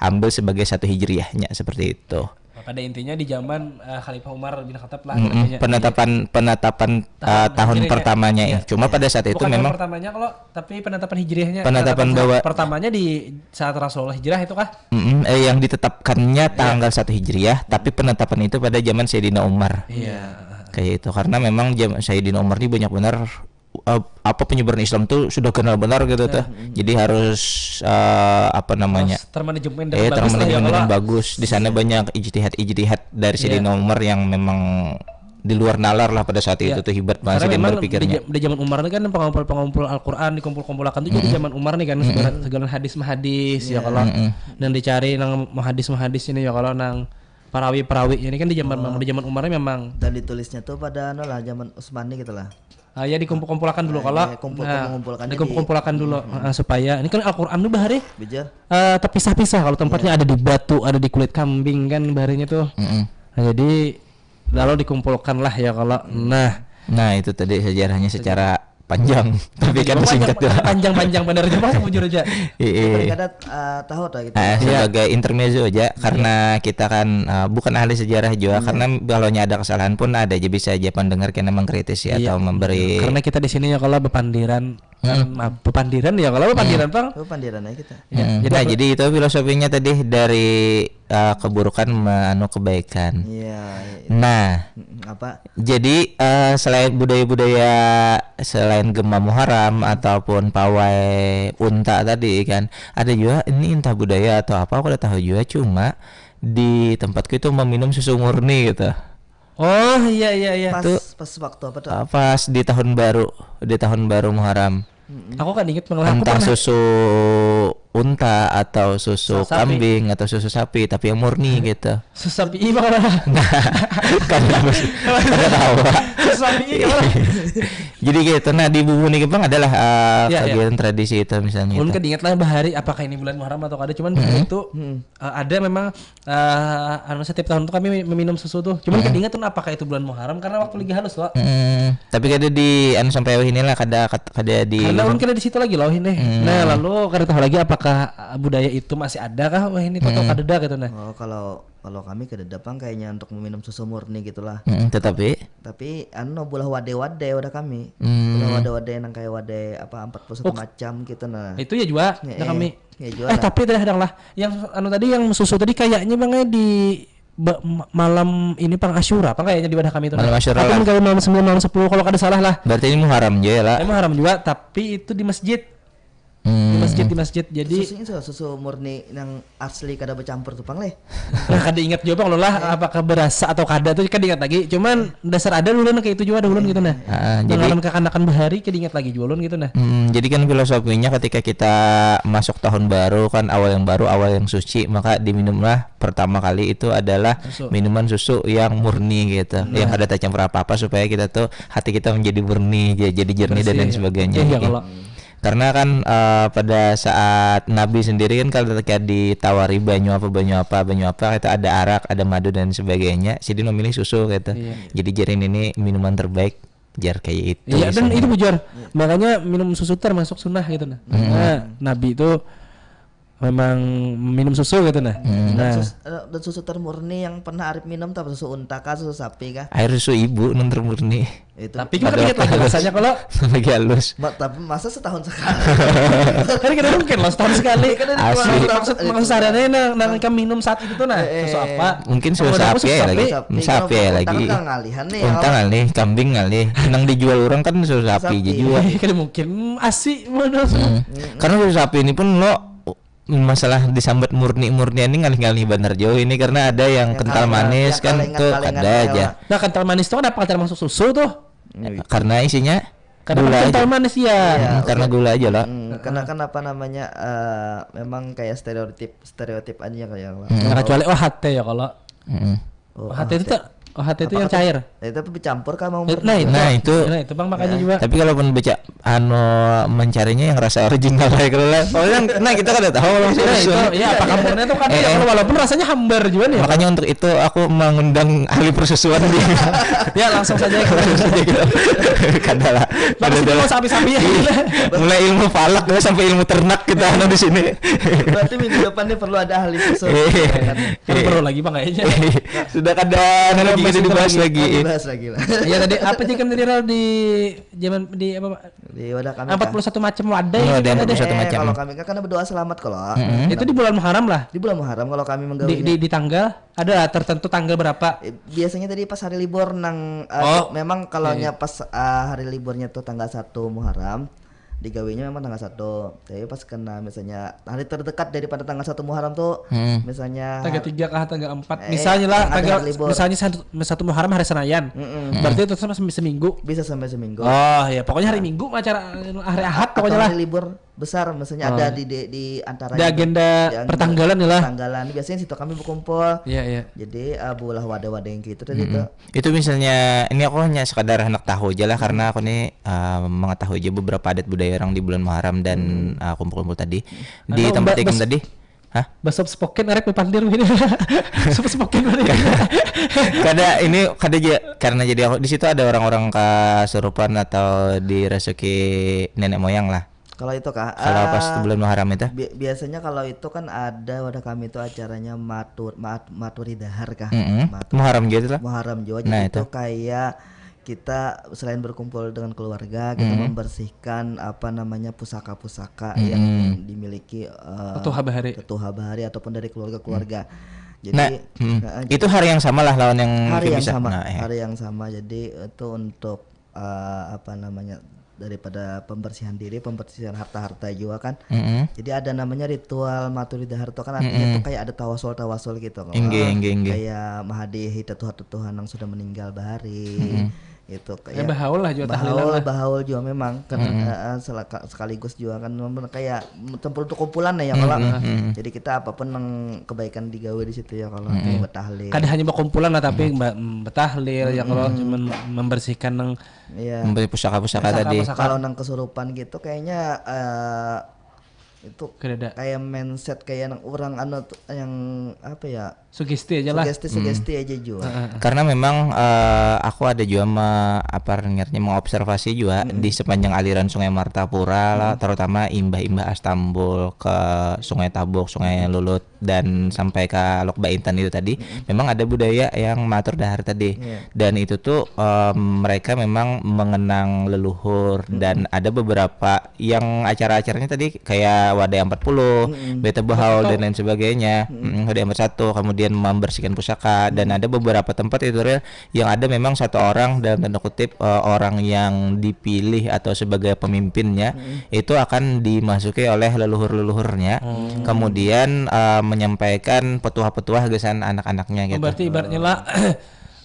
ambil sebagai satu hijriahnya seperti itu. Pada intinya di zaman eh, Khalifah Umar bin Khattab lah. Mm-mm. Intinya. Penetapan penetapan uh, tahun Hijriahnya. pertamanya ya. Iya. Cuma pada saat itu Bukan tahun memang pertamanya kalau, tapi penetapan hijriahnya. Penetapan bahwa- Pertamanya di saat Rasulullah hijrah itu kah? Mm-mm, eh, yang ditetapkannya tanggal satu Hijriah, tapi penetapan itu pada zaman Sayyidina Umar. Iya. Kayak itu, karena memang jam Sayyidina Umar ini banyak benar uh, apa penyebaran Islam tuh sudah kenal benar gitu tuh. Jadi harus uh, apa namanya? Terus termanajemen Eh, dengan bagus lah ya termanajemen dengan kalau. Bagus. Di sana banyak ijtihad-ijtihad dari Sayyidina Umar yang memang di luar nalar lah pada saat itu Iya. tuh, hebat banget Karena sih memang berpikirnya. Di, di zaman Umar ini kan pengumpul-pengumpul Al-Quran, dikumpul-kumpulakan tuh jadi zaman Umar nih kan, segala, segala hadis-mahadis ya kalau, dan dicari nang mahadis-mahadis ini ya kalau, nang perawi-perawi ini kan di zaman, memang di zaman Umar ini memang. Dan ditulisnya tuh pada anu lah zaman Utsmani gitu lah. Ah, ya dikumpul-kumpulakan dulu Ah, kalau. Iya, kumpul- Nah, mengumpulkannya di- dikumpul-kumpulakan dulu, ah, supaya ini kan Al-Quran tuh bahari Bujur. eh, terpisah-pisah. Kalau tempatnya ada di batu, ada di kulit kambing kan baharinya tuh. Mm-mm. Nah, jadi lalu dikumpulkan lah ya kalau. Nah, Nah, itu tadi sejarahnya secara panjang, tapi kan Cuma singkat panjang, doang. Panjang-panjang benar aja, Mas, bujur aja. Iya. Paling kada eh, tahu tuh gitu. Ah, sebagai intermezzo aja, karena kita kan uh, bukan ahli sejarah juga, karena kalau ada kesalahan pun ada aja, bisa aja pendengar kena mengkritisi Iya. Atau memberi. Karena kita di sini ya kalau bepandiran, kan, maaf, bepandiran ya kalau bepandiran, Bang. Itu pandiran aja kita. Ya, Hmm. jadi Nah, apa- jadi itu filosofinya tadi dari uh, keburukan menu kebaikan. Iya. Iya. Nah, Mm, apa? jadi uh, selain budaya-budaya, selain gema Muharram ataupun pawai unta tadi kan, ada juga ini entah budaya atau apa, aku udah tahu juga, cuma di tempatku itu meminum susu murni gitu. Oh, iya, iya, iya. Pas Itu- pas waktu apa tuh? Uh, pas di tahun baru, di tahun baru Muharram. Aku kan inget mengelah aku Entah pernah. Susu unta atau susu Sapi. Kambing atau susu sapi, tapi yang murni gitu. Susah pi bang lah. Kan harus ada tahu. Susah pi bang. Jadi gitu. Nah, di bubuhan ni Bang adalah uh, Ya, ya. Kegiatan tradisi itu misalnya. Ulun Itu. Kada ingat lah bahari apakah ini bulan Muharram atau kada. Cuman itu uh, ada memang uh, anu setiap tahun tuh kami meminum susu tuh. Cuman kada ingat tuh apakah itu bulan Muharram karena waktu lagi halus loh. Hmm, tapi kada di anu sampai awal inilah kada kada di. Karena ulun kada di situ lagi loh ini. Hmm. Nah, lalu kada tahu lagi apakah uh, budaya itu masih ada kah wah ini atau kada ada gitu nah. Oh, kalau kalau kami kadada pang kayaknya untuk meminum susu murni gitulah. Hmm, tetapi Tapi anu bulah wadai-wadai wadah kami. Hmm. Bulah wadai-wadai nang kayak wadai apa empat puluh satu Oh. Macam gitu nah. Itu ya juga Ya, nah eh, kami. Ya juga Eh lah. Tapi dah dang lah. Yang anu tadi yang susu tadi kayaknya bang eh, di ba- ma- malam ini pang Asyura apa kayaknya di wadah kami itu. Malam Asyura Atau lah. mungkin malam sembilan malam sepuluh kalau kada salah lah. Berarti ini Muharram juga ya lah. Emang haram juga tapi itu di masjid. Di Hmm. Masjid di masjid. Jadi Susunya susu, susu murni yang asli kada bercampur tuh pang leh. Nah, kada ingat juga bang lah apakah berasa atau kada tuh kada ingat lagi. Cuman dasar ada dulu kayak itu juga ada ulun gitu nah. Ah, jadi Ngaran kekanakan bahari kada ingat lagi juga ulun gitu nah. Hmm, jadi kan filosofinya ketika kita masuk tahun baru kan awal yang baru, awal yang suci, maka diminumlah pertama kali itu adalah Susu. Minuman susu yang murni gitu, yang kada tercampur apa-apa supaya kita tuh hati kita menjadi murni, j- jadi jernih dan lain Bersih. sebagainya. Iya, Jadi, kalau karena kan eh, pada saat Nabi sendiri kan kalau ketika ditawari banyu apa banyu apa banyu apa itu ada arak, ada madu dan sebagainya, sidin memilih susu gitu. Iya. Jadi jernih ini minuman terbaik, jar kayak itu. Iya dan Misalnya. Itu bujur. Makanya minum susu termasuk sunnah gitu nah. Nah, Nabi itu memang minum susu gitu nah. Nah, Sus- eh, dan susu termurni yang pernah Arif minum tuh apa susu unta kah, susu sapi kah? Air susu ibu nang termurni. Itu. Tapi kan ingat lagi rasanya kalau Lagi halus. Ma- tapi masa setahun sekali? Kan kita mungkin loh setahun sekali. Kan ada Asli. dua Maksud maksud sehariannya nang, nang ikam minum saat itu tuh nah Eh, eh. Susu apa? Mungkin Kalau susu aku sapi ya lagi. Sapi. Sapi ya Kalau lagi. Unta kan ngalih nih. Unta ngalih, kambing ngalih. Nang dijual orang kan susu sapi Sapi. aja juga. Kan mungkin asi mana? Hmm. Karena susu sapi ini pun lo masalah disambat murni-murnian ini ngalih-ngalih banter jauh ini karena ada yang Yang kental kalengan, manis yang kan kalengan, tuh kalengan ada kayak aja. lah. Nah kental manis itu kan apa kental masuk susu tuh? Karena isinya Karena gula kan kental aja. Manis ya. Hmm, karena gula aja lah. Hmm, karena kan apa namanya eh, memang kayak stereotip stereotip aja kayak lah. Nah, kecuali O H T ya kalau Mm-mm. Oh, O H T itu tak O H T itu Apa yang kata- cair. Itu tapi campur kan mau Nah itu, Nah, itu. Nah itu bang makanya juga. Tapi kalaupun baca anu mencarinya yang rasa original ya kalau lah. Soalnya nah kita kada tahu langsung. Nah itu ya apa kampungnya tuh kan Eh, ya, eh. Walaupun rasanya hambar juga nih. Makanya untuk itu aku mengundang ahli persusuan di Ya langsung saja. Kada lah. Bagus Kada itu lah. Sapi-sapi ya. Mulai ilmu falak ya, sampai ilmu ternak kita anu di sini. Berarti minggu depan nih perlu ada ahli susu. Eh. Kan perlu lagi bang kayaknya. Sudah kada ada lagi Masih kita dibahas lagi. lagi. Dibahas lagi lah. Iya tadi apa sih kan tadi Ral di zaman di apa Pak? Di wadah kami. Empat puluh satu macam wadai Oh, kan ada ada. empat puluh satu Eh, macam. Kalau kami kan karena berdoa selamat kalau. Itu di bulan Muharram lah. Di bulan Muharram kalau kami Di, menggawinya. di, di tanggal ada tertentu tanggal berapa? Eh, biasanya tadi pas hari libur nang eh, Oh, memang kalaunya pas eh, hari liburnya tuh tanggal satu Muharram digawinya memang tanggal satu, tapi pas kena misalnya hari terdekat daripada tanggal satu Muharram tuh Hmm. misalnya Tanggal tiga kah tanggal empat Eh, misalnya lah ada tanggal hari libur. Misalnya satu, satu Muharram hari Senayan. Mm-mm. Berarti itu sama sem- seminggu. Bisa sampai seminggu. Oh ya pokoknya hari Minggu acara hari Ahad Atau pokoknya lah. Hari libur besar misalnya ada di di, di antara Di agenda pertanggalan ya lah. Pertanggalan biasanya situ kami berkumpul. Iya iya. Jadi uh, bulah wadah-wadah yang gitu tadi tuh. Itu misalnya ini aku hanya sekadar hendak tahu aja lah karena aku nih uh, mengetahui aja beberapa adat budaya orang di bulan Muharram dan uh, kumpul-kumpul tadi di Atau tempat ba- ikam bas- tadi. Hah? Bahasa Spoken arek pandir gini. Bahasa Spoken gini. Kada ini kada aja karena jadi aku di situ ada orang-orang kasurupan atau dirasuki nenek moyang lah. Kalau itu kah? Kalau pas Ah, bulan Muharram itu. bi- biasanya kalau itu kan ada wadah kami itu acaranya matur mat, maturi dahar kah? Mm-mm. Matur- Muharram gitu lah. Muharram juga Nah, jadi itu itu. Kayak kita selain berkumpul dengan keluarga, kita membersihkan apa namanya pusaka-pusaka yang dimiliki eh, Ketua bahari. Ketua bahari ataupun dari keluarga-keluarga. Jadi Nah, hmm. nah, Itu hari yang sama lah lawan yang hari yang bisa. sama, Nah, iya. Hari yang sama. Jadi itu untuk eh, apa namanya daripada pembersihan diri, pembersihan harta-harta juga kan. Mm-mm. Jadi ada namanya ritual maturi dahar tuh kan artinya tuh kayak ada tawasul-tawasul gitu. Kalau Inggih, inggih, inggih. Kayak mahadihi tetuha-tetuha yang sudah meninggal bahari. Itu kayak bahaul lah juga tahlilan lah. Bahaul juga memang kan, eh, eh, selaka- sekaligus juga kan memang kayak tempat untuk kumpulan lah ya kalau. Jadi kita apapun yang kebaikan digawe di situ ya kalau bertahlil. Kada hanya berkumpulan lah tapi mba- mm, bertahlil ya kalau cuman membersihkan nang Iya. Membeli pusaka-pusaka tadi. Pusaka-pusaka. Kalau nang kesurupan gitu kayaknya eh, itu Kedada. Kayak mindset kayak nang orang anu tuh yang apa ya? Sugesti aja lah. Sugesti sugesti aja juga. Heeh. Karena memang eh, aku ada juga me, apa ngerti mengobservasi juga di sepanjang aliran Sungai Martapura lah, terutama imbah-imbah Astambul ke Sungai Tabuk, Sungai Lulut dan sampai ke Lok Baintan itu tadi, memang ada budaya yang maatur dahar tadi. Iya. Dan itu tuh em, mereka memang mengenang leluhur dan ada beberapa yang acara-acaranya tadi kayak Wadai empat puluh, Beta Behaul dan lain sebagainya. Mm, Wadai empat satu, kemudian membersihkan pusaka dan ada beberapa tempat itu real yang ada memang satu orang dalam tanda kutip eh, orang yang dipilih atau sebagai pemimpinnya itu akan dimasuki oleh leluhur-leluhurnya, kemudian eh, menyampaikan petuah-petuah gasan anak-anaknya gitu. Berarti ibaratnya lah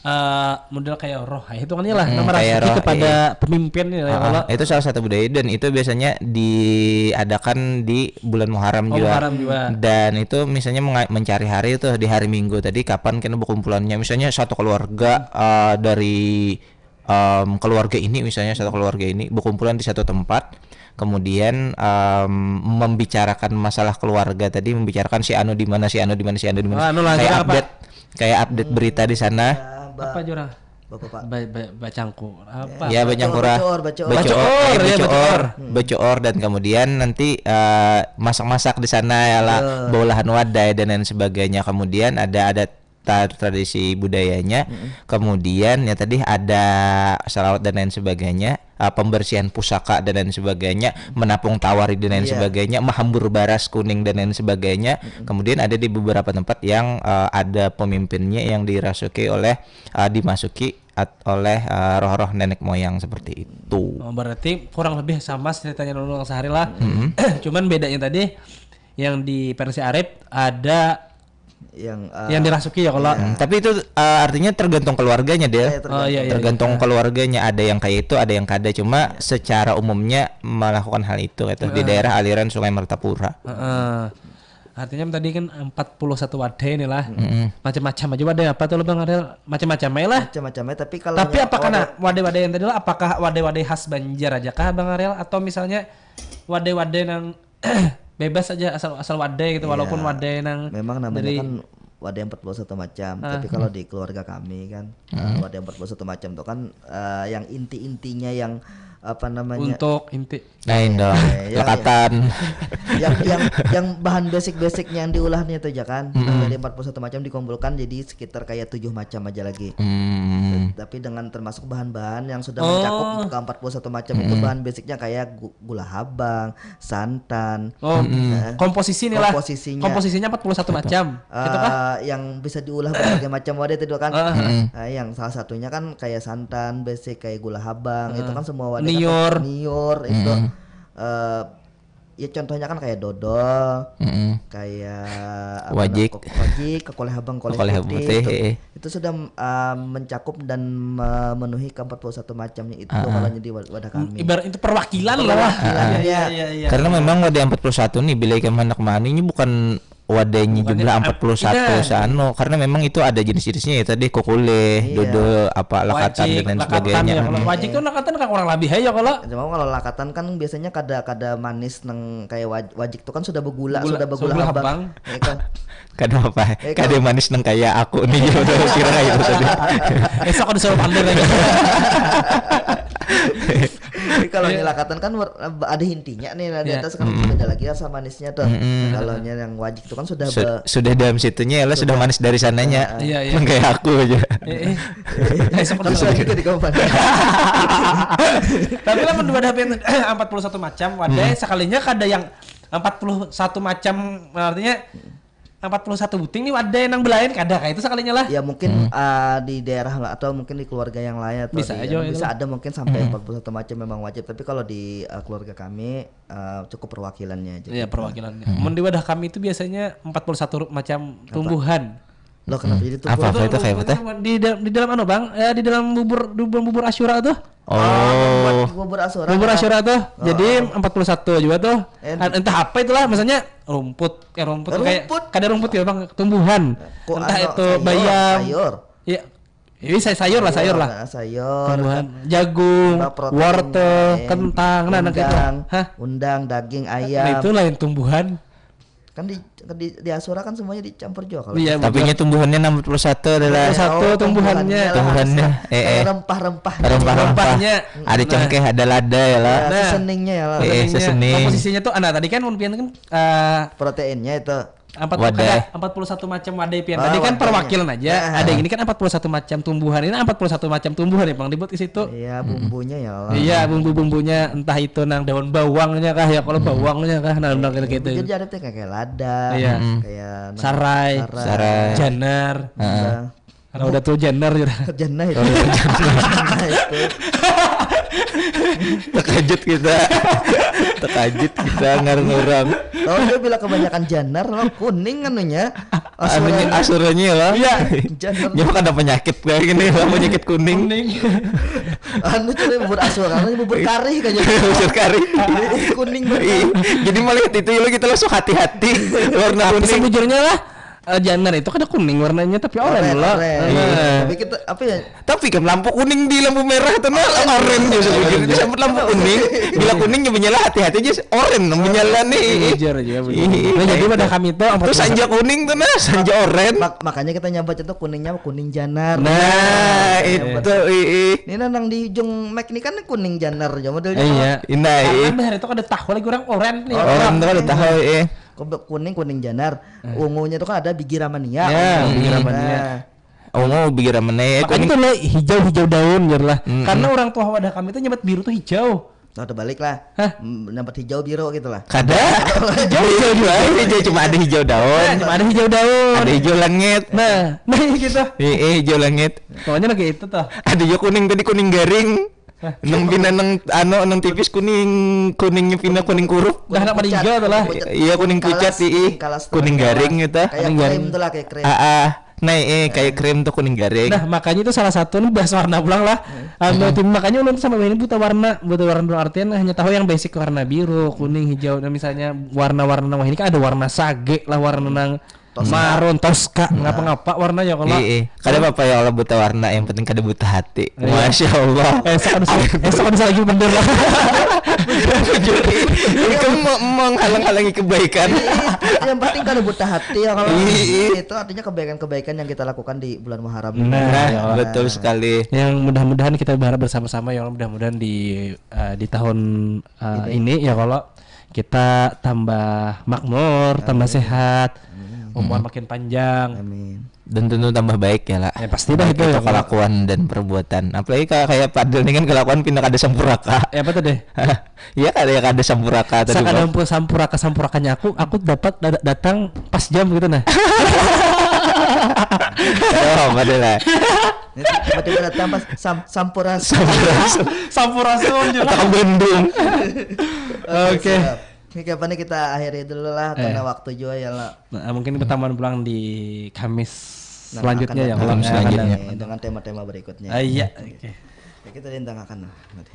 eh model kayak roh ya, itu kan lah Hmm, kayak merasuki roh, kepada iya. Pemimpin ya. Ah, kalau itu salah satu budaya dan itu biasanya diadakan di bulan Muharram Oh, juga. Muharram juga. Dan itu misalnya menga- mencari hari itu di hari Minggu tadi kapan kena berkumpulannya. Misalnya satu keluarga eh, dari em, keluarga ini misalnya satu keluarga ini berkumpulan di satu tempat. Kemudian em, membicarakan masalah keluarga tadi, membicarakan si anu di mana, si anu di mana, si anu di mana. Oh, anu lah, kayak apa? Update, kayak update berita di sana. Ya, Mbak. Apa jurang? Bapak, Pak. Ba- ba- bacangku apa? Ya, bacangkura. Bacoor, bacoor. Bacoor, Bacoor, eh, ya, bacoor. Bacoor. Bacoor dan kemudian nanti eh, masak-masak di sana ya lah, Iya. Baulahan wadai dan lain sebagainya. Kemudian ada adat ta- tradisi budayanya. Kemudian ya tadi ada salawat dan lain sebagainya, eh, pembersihan pusaka dan lain sebagainya, menapung tawari dan lain Iya. sebagainya, mahambur baras kuning dan lain sebagainya. Kemudian ada di beberapa tempat yang eh, ada pemimpinnya yang dirasuki oleh eh, dimasuki at- oleh eh, roh-roh nenek moyang seperti itu. Oh, berarti kurang lebih sama ceritanya nang sehari lah. Cuman bedanya tadi yang di versi Arif ada Yang eh, yang dirasuki ya kalau. Hmm, tapi itu eh, artinya tergantung keluarganya dia. Eh, tergantung. Oh, iya, iya, Tergantung iya. Keluarganya, ada yang kayak itu, ada yang kada. Cuma secara umumnya melakukan hal itu gitu di daerah aliran Sungai Martapura. Heeh. Artinya tadi kan empat puluh satu wadai nih lah. Mm-mm. Macam-macam aja wadai apa tuh lo Bang Ariel? Macam-macam aja lah. Macam-macam ya, tapi kalau Tapi yang apakah wadai- nah wadai-wadai yang tadi lah apakah wadai-wadai khas Banjar aja kah Bang Ariel atau misalnya wadai-wadai nang bebas aja asal asal wadai gitu walaupun Iya. Wadai nang Memang namanya dari kan wadai empat puluh satu macam. Ah. Tapi kalau di keluarga kami kan eh, wadai empat puluh satu macam tuh kan eh, yang inti-intinya yang apa namanya? Untuk inti. Lain dong. Eh, ya, Lakatan. Yang yang yang bahan basic-basicnya yang diulahnya itu aja kan. Mm-mm. Dari empat puluh satu macam dikumpulkan jadi sekitar kayak tujuh macam aja lagi. Hmm. Tapi dengan termasuk bahan-bahan yang sudah Oh. mencakup ke empat puluh satu macam itu Mm-mm. bahan basicnya kayak gu- gula habang, santan. Oh, Mm-mm. eh, Komposisi nih lah. Komposisinya. Komposisinya empat puluh satu macam. Gitu kah? Eh, yang bisa diulah berbagai macam wadah itu kan. Ah. Mm-mm. Nah, yang salah satunya kan kayak santan, basic kayak gula habang, itu Ah. kan semua wadah kan Niur. Niur itu Mm-mm. eh, ya contohnya kan kayak dodol, Mm-mm. kayak apa Wajik. Namanya, kok- wajik, kekoleh habang, koleh Koleh putih, putih, itu, eh. Itu sudah eh, mencakup dan memenuhi ke empat puluh satu macamnya itu Ah, ah. kalau jadi wa- wadah kami. Ibarat itu perwakilan lah. Perwakilannya. Iya, iya, iya. Karena memang wadah empat puluh satu nih bila ikam hendak mani ini bukan wadahnya Bukannya jumlah ap- empat puluh satu iya. Sano karena memang itu ada jenis-jenisnya ya tadi kokuleh, Iya. Dodol, apa lakatan Wajik, dan lain lakatan sebagainya. Ya, kalau Mm-mm. Wajik tuh lakatan kan kurang lebih aja kalau. Cuma kalau lakatan kan biasanya kada kada manis nang kayak waj- wajik tuh kan sudah begula, Gula, sudah begula sudah habang. Habang. Ya kan? Kada apa, eh, kada manis nang kayak aku nih, udah kira kayak itu tadi. Esok ada suruh pandir lagi. Jadi kalau yeah. Nyelakatan kan ada intinya nih, nah, di yeah. Atas kan mm-mm. Beda lagi rasa manisnya tuh. Mm-mm. Nah, kalau yang wajik itu kan sudah Su- be- sudah dalam situnya ya, sudah, sudah manis dari sananya. Iya, iya. Kayak aku aja. Eh, eh. Terus lagi tadi kamu pandai. Tapi lah menurut ada empat puluh satu macam, wadah mm-mm. Sekalinya kada yang empat puluh satu macam, artinya empat puluh satu buting nih ada yang belain kada kayak itu sekalinya lah. Ya mungkin hmm. Uh, di daerah lah atau mungkin di keluarga yang lain atau bisa di, aja bisa ada mungkin sampai hmm. Empat puluh satu macam memang wajib, tapi kalau di uh, keluarga kami uh, cukup perwakilannya aja. Iya, gitu. Perwakilannya. Hmm. Mun di wadah kami itu biasanya empat puluh satu macam apa? Tumbuhan. Lo kenapa jadi tumpul? Apa itu kayak apa teh? Di dalam, di dalam anu bang, eh, di dalam bubur, di dalam bubur Asyura tuh. Oh, membuat Oh. bubur Asyura. Bubur Nah. Asyura tuh. Oh. Jadi empat puluh satu juga tuh. Eh, An- Entah apa itulah, maksudnya rumput, eh, rumput tuh kayak Rumput. Kada rumput ya bang, tumbuhan. Kok Entah anu, itu sayur, bayam. Sayur. Iya. Ini saya sayur lah, sayur lah. Nah, sayur. Tumbuhan, jagung, Tambah protein, wortel, eh, kentang, nah, nah, gitu. Undang, Hah? undang, daging, Nah, ayam. itu lain tumbuhan. Kan di, kan di di Asyura kan semuanya dicampur juga kalau. Iya, Tapi nya tumbuhannya enam puluh satu adalah Satu Oh, tumbuhannya. Tumbuhannya, eh, eh. Rempah-rempah. Rempah-rempah. Rempahnya. Ada Nah. Cengkeh, ada lada ya lah. Ya, Nah. Seseningnya ya lah. Eh, eh, Seseningnya. sesening. Komposisinya tuh, ah, nah, tadi kan mun pian kan, eh, Proteinnya itu. empat Wadah. kada, empat puluh satu macam wadai pian. Ah, Tadi kan wadahnya. perwakilan aja. Nah. Ada yang ini kan empat puluh satu macam tumbuhan. Ini empat puluh satu macam tumbuhan ya, Bang, dibuat ke situ. Iya, bumbunya ya lah. Iya, bumbu-bumbunya, entah itu nang daun bawangnya kah ya, kalau bawangnya kah, nah, nah, kayak gitu. Jadi ada tuh kayak lada, Iya. kayak nang- Sarai, sarai. Sarai. Janar. Heeh. Nah, Raudatul Janar gitu. Jannah itu. Jannah itu. Terkejut kita. Terkejut kita ngarang orang. Tahu dia bila kebanyakan janar lo kuning anunya. Anunya Asuranya. Asuranya ya lah. Iya. Janar. Dia mah kada penyakit kayak gini lah, penyakit kuning. Kuning. Anu cuma bubur Asyura, anu bubur kari kayaknya. Bubur kari. Jadi kuning banget. Ih, jadi melihat itu ya lo kita langsung hati-hati warna Tapi kuning. Sejujurnya lah, eh, janar itu kada kuning warnanya, tapi oranye Oranye, lah. oranye. Nah. Tapi kita apa ya? Tapi kan lampu kuning di lampu merah tuh nah oranye ya sebujurnya. Disambut lampu kuning. Bila kuning ya menyala, hati-hati aja oranye nang menyala nih. Bujur aja, bujur. Ih, Nah, jadi itu. pada kami tuh empat Tuh puluh satu. Sanja kuning tuh nah, sanja oranye. Mak- makanya kita nyambatnya tuh kuningnya kuning janar. Nah, itu ih. Ini nang di ujung mic ini kan kuning janar ya modelnya. Iya. Indah Karena ih. Bahar itu kada tahu lagi orang oranye nih. Oh. Oranye tuh kada tahu ih. Kok be- kuning kuning janar. Ungunya tuh kan ada bigi ramania. Ya, Ungu. bigi ramania. Nah, Ungu bigi ramania. Eh, Makanya kuning. Tuh lah hijau-hijau daun gitu lah. Mm-mm. Karena orang tua wadah kami tuh nyambat biru tuh hijau. Nah, terbalik lah. Hah? Mm, Dapat hijau biru gitu lah. Kada. Hijau hijau juga. Hijau cuma ada hijau daun. Nah, cuma ada hijau daun. Ada hijau langit. Nah, nah gitu. Eh, eh, hijau langit. Pokoknya lagi itu tuh. Ada juga kuning tadi, kuning garing. Nang pina nang anu nang tipis kuning, kuningnya pina kuning kurup. Dah nak pada hijau tuh lah. Iya, kuning pucat, Kalas, ih. kalas Kuning terus. garing gitu. Kayak Kuning krim garing. Tuh lah, kayak krim. Ah, ah. Nah, eh kayak krim tuh kuning garing. Nah, makanya itu salah satu nih bahas warna pulang lah. Anu, tim, makanya ulun tuh sama ini buta warna, buta warna dalam artian hanya tahu yang basic warna biru, kuning, hijau. Nah, misalnya warna-warna nang wahini kan ada warna sage lah, warna nang marun, toska, ngapa-ngapa warnanya kalau. Iya, kada apa-apa ya Allah buta warna, yang penting kada buta hati. Iya. Masya Allah. Eh, esok ada, esok ada lagi bener lah. Itu me- menghalang-halangi kebaikan. Yang penting kada buta hati ya kalau Iya. itu artinya kebaikan-kebaikan yang kita lakukan di bulan Muharram. Nah, Nah, ya Allah. Betul sekali. Yang mudah-mudahan kita berharap bersama-sama ya Allah, mudah-mudahan di eh, di tahun eh, ini. Ya kalau kita tambah makmur, tambah sehat, umur makin panjang. Amin. Dan tentu tambah baik ya lah. Ya, pasti dah Baik itu itu ya, kelakuan dan perbuatan. Apalagi kayak kayak Padel ini kan kelakuan pina kada sampuraka. Ya apa tuh deh? Ya kada ya kada sampuraka tadi. Sakada Bang. Ampun sampuraka sampurakannya aku, aku dapat da- datang pas jam gitu nah. Oh, Padel lah. Ini tiba-tiba datang pas sam sampurasun. Sampurasun gitu. Atau Bandung. Oke. Siap. Oke, apa nih kita akhiri dulu lah karena waktu juga ya lah. Nah, mungkin kita tambahan pulang di Kamis Nah, selanjutnya akan ya. datang Kalau Kamis selanjutnya. Dengan tema-tema berikutnya. Ah, iya. Oke. Ya, kita lintang akan nanti.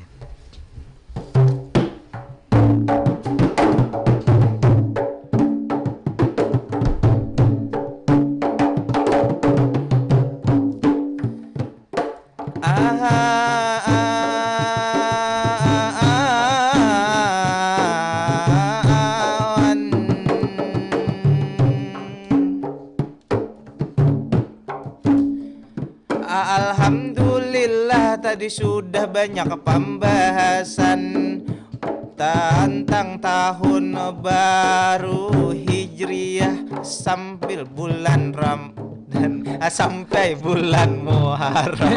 Alhamdulillah, tadi sudah banyak pembahasan tentang tahun baru Hijriah sambil bulan Ramadan, ah, sampai bulan Muharram.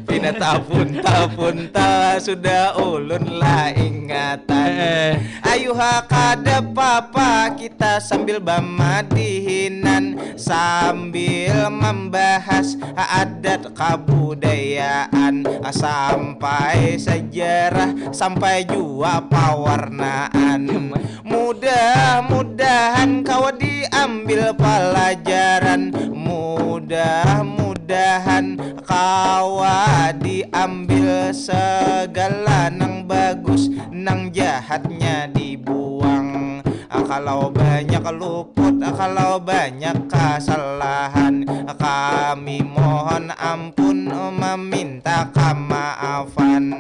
Pina tahun-tahun ta sudah ulun lah ingatan. Ayuha kada papa kita sambil bamadihinan, sambil membahas adat kabudayaan, sampai sejarah, sampai jua pawarnaan. Mudah-mudahan kawa diambil palajaran. Mudah Mudah-mudahan kawa diambil segala nang bagus, nang jahatnya dibuang. Kalau banyak luput, kalau banyak kesalahan, kami mohon ampun meminta kemaafan.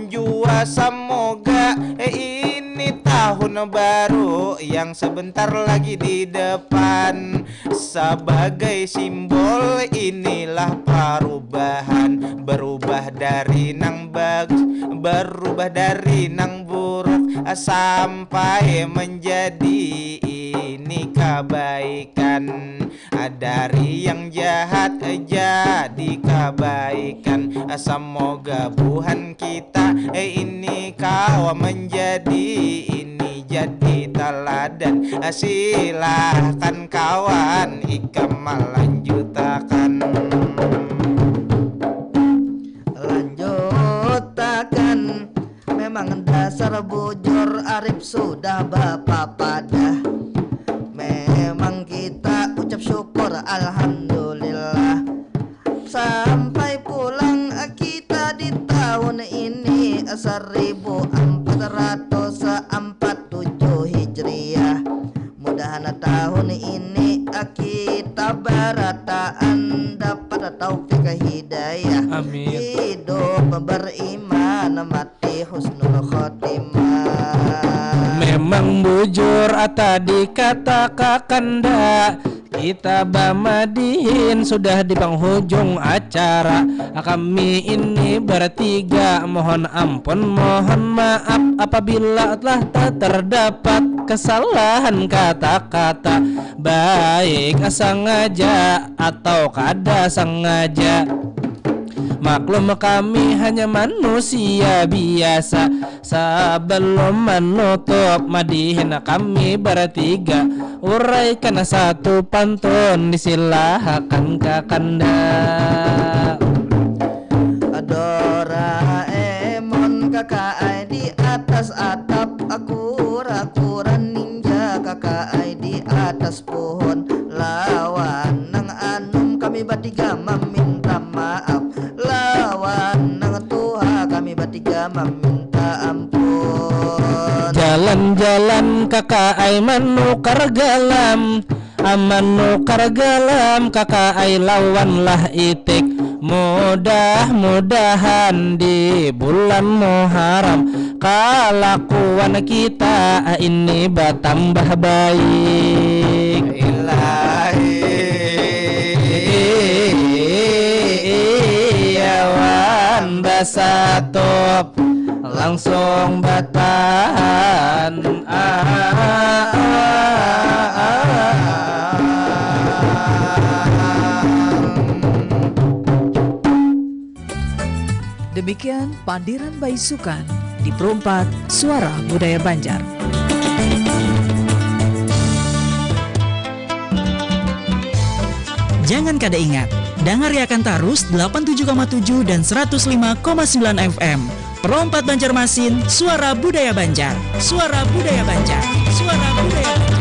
Jua semoga ini tahun baru yang sebentar lagi di depan sebagai simbol inilah perubahan, berubah dari nang bagus, berubah dari nang buruk, sampai menjadi ini kebaikan. Dari yang jahat jadi kebaikan. Semoga buhan kita ini kawa menjadi ini jadi teladan. Silahkan kawan ikam melanjutakan. Lanjutakan. Memang dasar bujur arif sudah bapapadah. Memang kita ucap syukur alhamdulillah. Sampai pulang kita di tahun ini seribu empat ratus empat tujuh Hijriah. Mudahan tahun ini kita barataan dapat taufik hidayah. Amin. Hidup beriman mati husnul khotimah. Memang bujur tadi kata kakanda, kita bamadihin sudah di penghujung acara. Kami ini bertiga mohon ampun, mohon maaf apabila telah te-, terdapat kesalahan kata-kata, baik sengaja atau kada sengaja. Maklum kami hanya manusia biasa. Sebelum menutup madihin kami bertiga, uraikan satu pantun disilahakan kakanda. Doraemon kakaai di atas atap, kura-kura ninja kakaai di atas pohon, lawan nang anum kami batiga maminta maaf, lawan nang tuha kami batiga maminta ampun. Jalan-jalan kakaai manukar galam, manukar galam kakaai lawan lah itik. Mudah-mudahan di bulan Muharram kalakuan kita ini batambah baik. Ilahi wan basatup langsung batahan. Demikian pandiran baisukan di Perumpat Suara Budaya Banjar. Jangan kada ingat, dangariakan tarus delapan tujuh koma tujuh dan seratus lima koma sembilan F M. Perompat Banjarmasin, suara budaya Banjar. Suara budaya Banjar. Suara budaya Banjar.